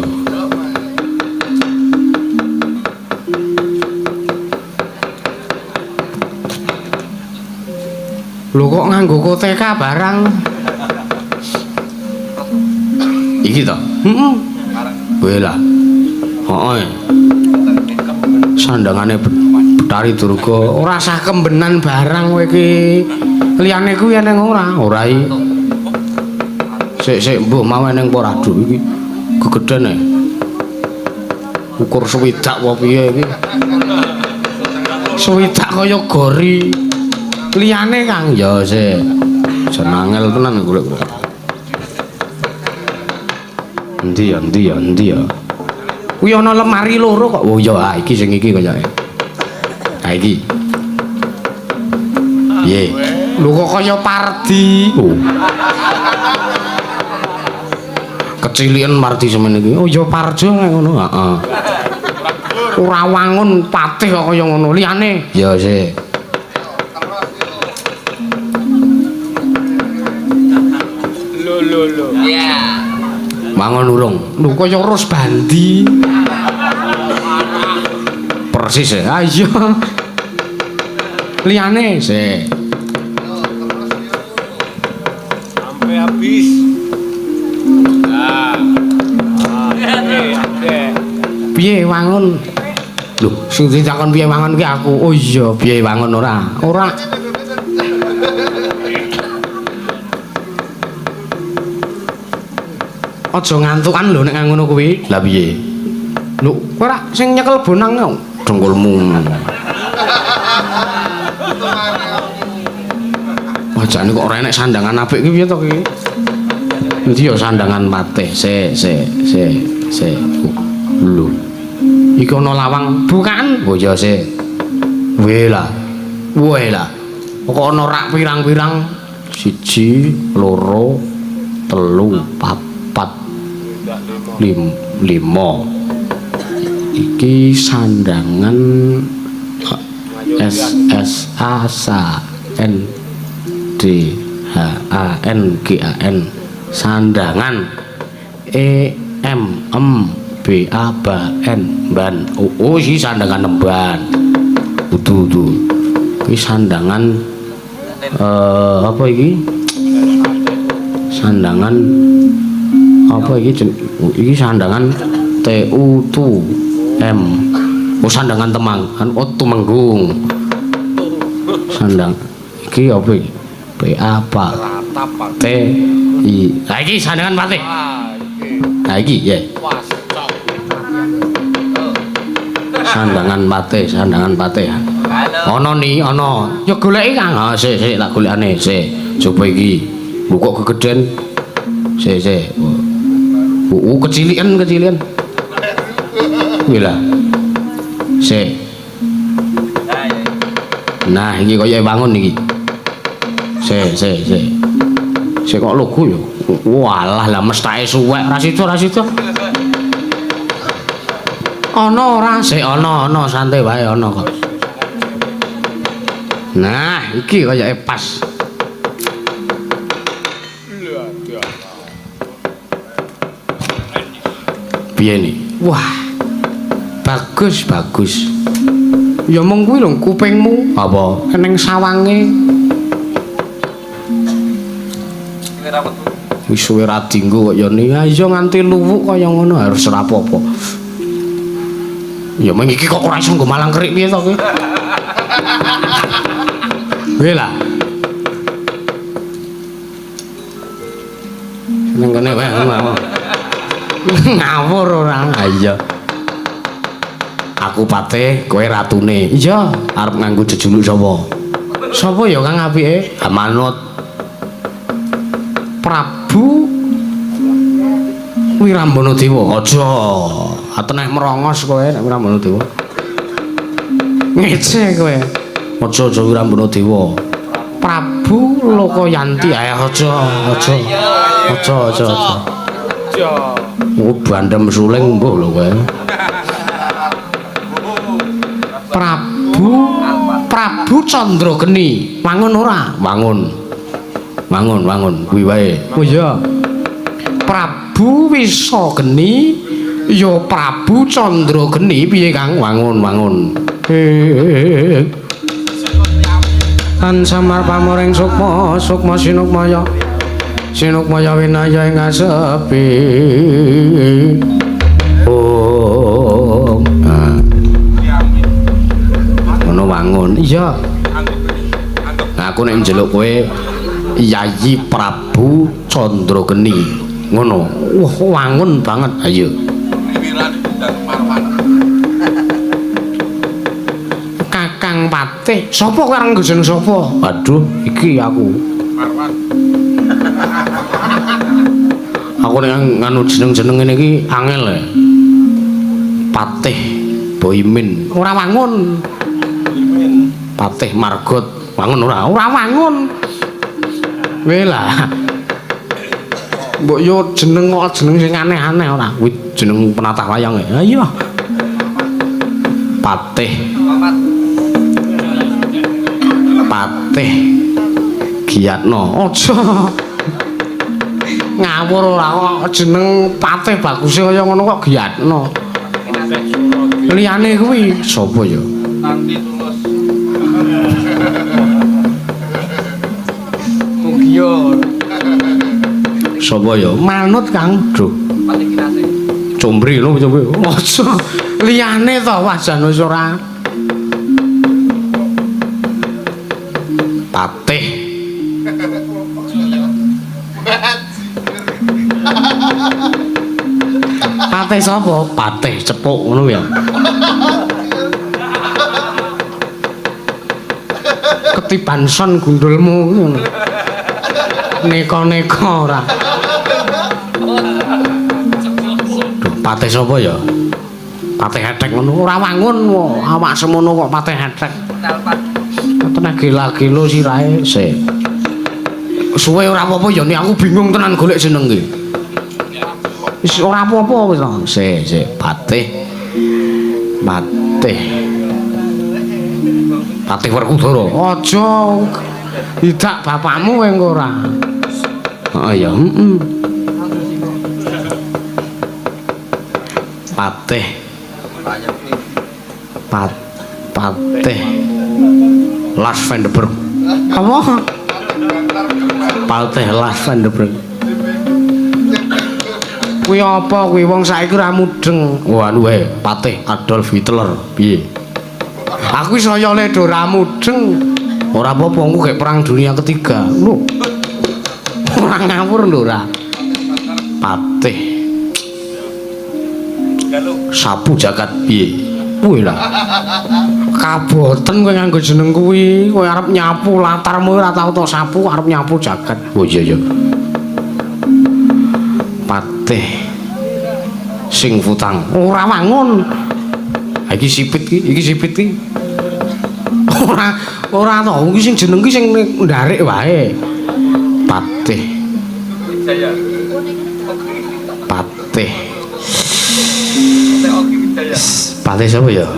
Lho kok nganggo koteka barang? Iki to? Heeh. Kowe lah. Heeh. Sandangane Betari Durga ora sah kembenan barang kowe iki. Liyane kuwi eneng ora? Ora iki. Sik sik mbuh mau eneng apa ora aduh iki gegeden e. Ukur swidak apa piye iki? Swidak kaya gori. Liyane Kang ya sik. Jan angel tenan golek kok. Endi ya, endi ya, endi ya. Kuwi ana lemari loro kok. Oh iya, ah iki sing iki kayake. Ha iki. Piye? Lho kok kaya Pardi. Oh. Kecilian Pardi semene iki. Oh iya Parjo ngono, heeh. Ora wangun patih kok kaya ngono. Liyane. Ya sik. Lho lho lho. Iya. Mangun urung. Lho kaya Ros Bandi. Persis ya. Ayo. Liyane sik. Sampai habis. Nah. Oke. Piye wangun? Lho, sing ditakon piye wangun ki aku. Oh iya, piye wangun ora? Ora. Aja ngantukan lho nek ngono kuwi. Lah piye? Lho, kowe ora sing nyekel bonang dengkulmu. Wah, jane kok ora enek sandangan apik ki piye to ki? Endi ya sandangan patih? Sik, sik, sik, sik. Lho. Iki ana lawang bukaan. Oh iya sik. Weh lah. Weh lah. Kok ana rak pirang-pirang? 1, 2, 3, 4, 5. Iki sandangan S S A S A N D H A N G A N sandangan E M M B A B N ban. Oh, iki sandangan nemban. Kudu kudu. Iki sandangan apa iki? Sandangan apa iki? Iki sandangan T U T M. Oh sandangan temang, oh tumenggung. Sandang iki apa iki? B A P T I. Lah iki sandangan patih. Lah iki ya. Sandangan patih, sandangan patih. Ana ni, ana. Ya goleki Kang. Ha sik sik tak golekane sik. Coba iki. Lho kok gegeden. Sik sik. Kecilian, kecilian. Kuwi lah. Sik. Nah, iki kaya wangun iki. Sik, sik, sik. Sik kok lugu ya. Walah lah mestake suwek ra sida, ra sida. Ana ora? Sik ana, ana santai wae ana kok. Nah, iki kayake pas. Piye ni? Wah. Bagus, bagus. Ya mung kuwi lho kupingmu. Apa? Eneng sawange. Wis suwe ra dinggo kok ya ni. Ha iya nganti luwuk kaya ngono harus ora apa-apa. Ya mung iki kok ora iso nggo malang kerik piye to kowe? Piye lah? Nang kene wae ngawur ora. Ha iya. Aku patih, kowe ratune. Iya, arep nganggo jejuluk sapa? Sapa ya Kang apike? Ha manut Prabu Wirambana Dewa. Aja. Ateneh merongos kowe nek Wirambana Dewa. Ngece kowe. Aja aja Wirambana Dewa. Prabu Lokayanti. Ayo aja, aja. Aja aja aja. Aja. Oh, bandem suling mbuh lho kowe. Prabu Candrageni. Wangun ora? Wangun. Wangun, wangun kuwi wae. Oh iya. Prabu Wisageni ya Prabu Candrageni piye Kang? Wangun, wangun. Tan samar pamoring sukma, sukma sinukmaya. Sinukmaya winaya ing asepi. Oh. Ngono wangun. Iya. Nah, aku nek njeluk kowe Yayi Prabu Candrageni. Ngono. Wah, wangun banget. Ayo. Kakang Patih, sapa kowe arep nggo jeneng sapa? Aduh, iki aku. Marwan. Aku nek nganu jeneng-jeneng ngene iki angel e. Patih Boimin. Ora wangun. Patih Margot. Wangun ora? Ora wangun. Kowe lah. Mbok yo jeneng kok jeneng sing aneh-aneh ora. Kuwi jeneng penatah wayang e. Ha iya. Patih. Patih Giyatno. Aja. Ngawur ora kok jeneng Patih baguse kaya ngono kok Giyatno. Liyane kuwi sapa ya? Tanti Tulus. Mugiyo. Sapa ya? Manut Kang. Duh. Patih Kinasih. Combri lho, combri. Aja. Liyane to wah jan wis ora. Patih. Patih sapa? Patih cepuk ngono ya. Ketiban son gundulmu ngono. Neko-neko ora. Duh, patih sapa ya? Patih hethek ngono ora wangun awak semono kok patih hethek. Teneh gila-gila sirahe sik. Suwe ora apa-apa ya nek aku bingung tenan golek jeneng iki. Wis ora apa-apa wis. Sik, sik, Patih. Patih. Patih Werkudara. Aja idak bapakmu kowe engko ora. Heeh ya, heeh. Patih. Patih. Lars van der Berg. Apa? Patih Lars van der Berg. Kuwi apa kuwi wong saiki ora mudeng. Wah anu wae, Patih Adolf Hitler. Piye? Aku saya le ora mudeng. Ora apa-apa engko gek perang dunia ketiga. Lho. Ora ngawur lho ora. Patih. Sapu jagat piye? Kuwi lah. Kaboten kowe nganggo jeneng kuwi, kowe arep nyapu latarmu ora tau tok sapu arep nyapu jagat. Oh iya iya. Patih sing futang. Ora wangun. Ha iki sipit iki, iki sipit iki. Ora ora to, iki sing jeneng iki sing ndarik wae. Patih. Patih. Patih sapa ya?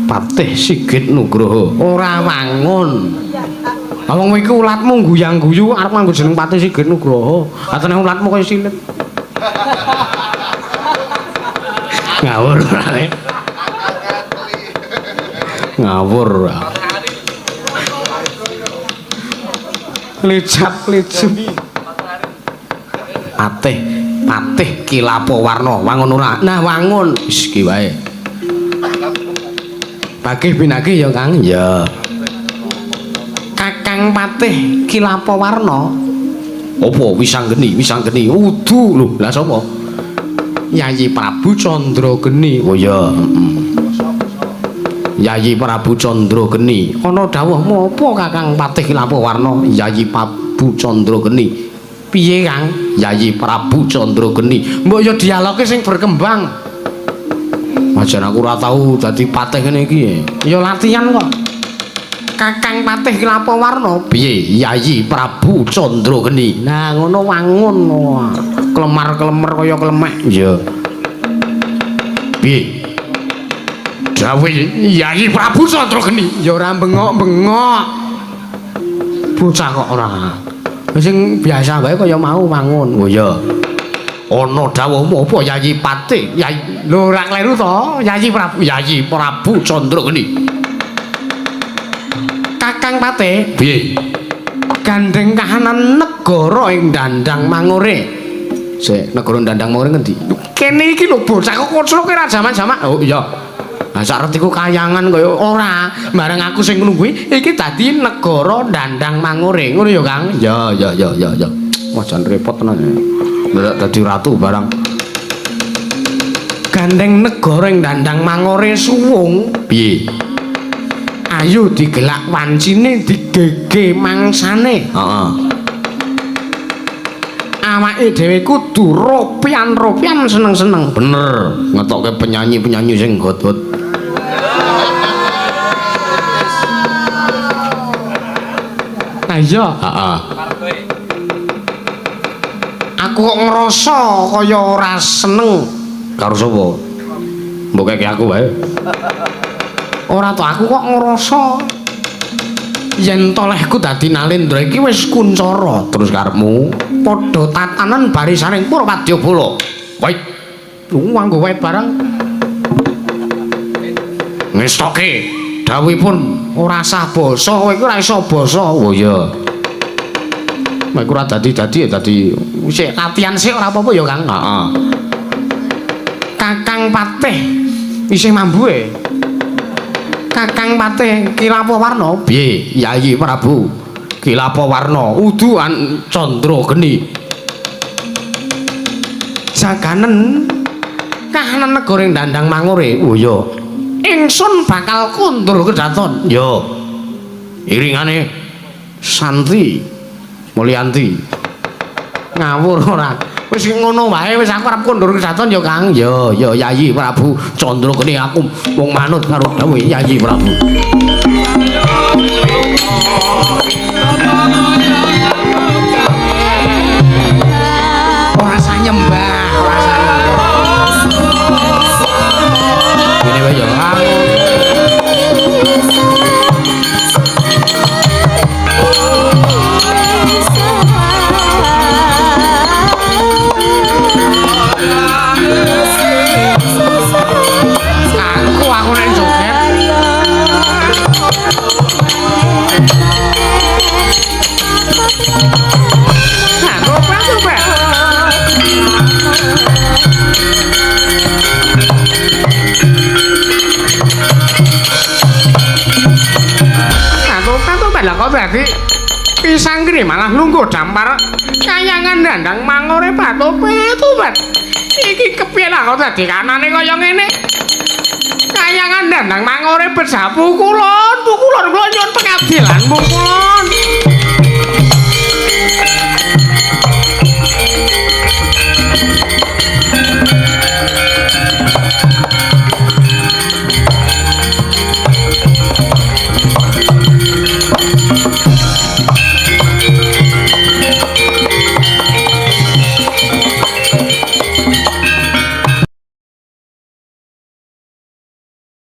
Patih Sigit Nugroho. Ora wangun. Wong iki ulatmu guyang-guyu arep nganggo jeneng Patih Sigit Nugroho. Atene ulatmu kaya silit. Ngawur ora. Ngawur. Licap-licup. Patih, Patih Kilapawarna. Wangun ora? Nah, wangun. Wis iki wae. Bagih pinagih ya, Kang? Ya. Kakang Patih Kilapawarna. Apa Wisanggeni? Wisanggeni udu lho. Lah sapa? Yayi Prabu Candrageni. Oh iya, heeh. Yayi Prabu Candrageni. Ana dawuhmu apa Kakang Patih Kilapawarna? Yayi Prabu Candrageni. Piye Kang? Yayi Prabu Candrageni. Mbok ya dialoge sing berkembang. Wajan aku ora tau dadi patih ngene iki. Ya latihan kok. Kakang Patih Kilapawarna. Piye? Yayi Prabu Candrageni. Nah ngono wangun. Klemar-klemer kaya klemek. Iya. Piye? Dawuh Yayi Prabu Candrageni. Ya ora bengok-bengok. Bocah kok ora. Sing biasa wae kaya mau wangun. Oh iya. Ana dawuhmu apa Yayi Patih? Yayi lho ora kleru to? Yayi Prabu. Yayi Prabu Candrageni. Kakang Patih. Piye? Gandeng kahanan negara ing Dandang Mangure. Sik, negara Dandang Mangure ngendi? Kene iki lho bocah kok kocloke ora jaman-jaman. Oh iya. Lah sak retiku kayangan kaya ora, bareng aku sing nungguhi iki dadi negara Dandang Mangure. Ngono ya, Kang? Ya ya ya ya ya. Wah jan repot tenan ya. Ndak dadi ratu barang. Gandeng negara ing Dandang Mangure suwung. Piye? Ayo digelak wancine digege mangsane. Heeh. Awake dhewe kudu ropian-ropian seneng-seneng. Bener, ngetokke penyanyi-penyanyi sing hot-hot. Nah iya, heeh. Aku kok ngerasa kaya ora seneng. Karo sapa? Mbok keke aku wae. Ora to, aku kok ngerasa yen tolehku dadi Nalendra iki wis kuncara. Terus karepmu padha tatanan barisaning para wadyabala. Wait. Nganggo wait barang. Ngestoke dawuhipun ora sah basa, kowe iku ora iso basa. Oh iya. Nek ora dadi-dadi ya dadi sik latihan sik ora apa-apa ya, Kang. Heeh. Kakang Patih isih mambu e. Kakang Patih Kilapawarna. Piye? Yayi Prabu Kilapawarna udu Candrageni. Jaganen kahanan negara ing Dandang Mangure. Oh iya. Ingsun bakal kondur kedaton. Ya. Iringane Santi Mulyanti. Ngawur ora. Wis ngono wae, wis aku arep kondur kedaton ya, Kang. Ya, ya Yayi Prabu Candrageni, aku wong manut karo dawuh Yayi Prabu. Ora sah nyembah, ora sah nyembah. Ngene wae ya, Kang. Aku nek joget. Nah, coba. Nah, coba lah kok berarti pisang gini malah nunggu dampar kayangan Dandang Mangure batu-batu. Iki kepiye lah kok dadi kanane kaya ngene? Kayangan Dandang Mangure bejapu kulon, pukulon kula nyuwun pengadilan pukulon.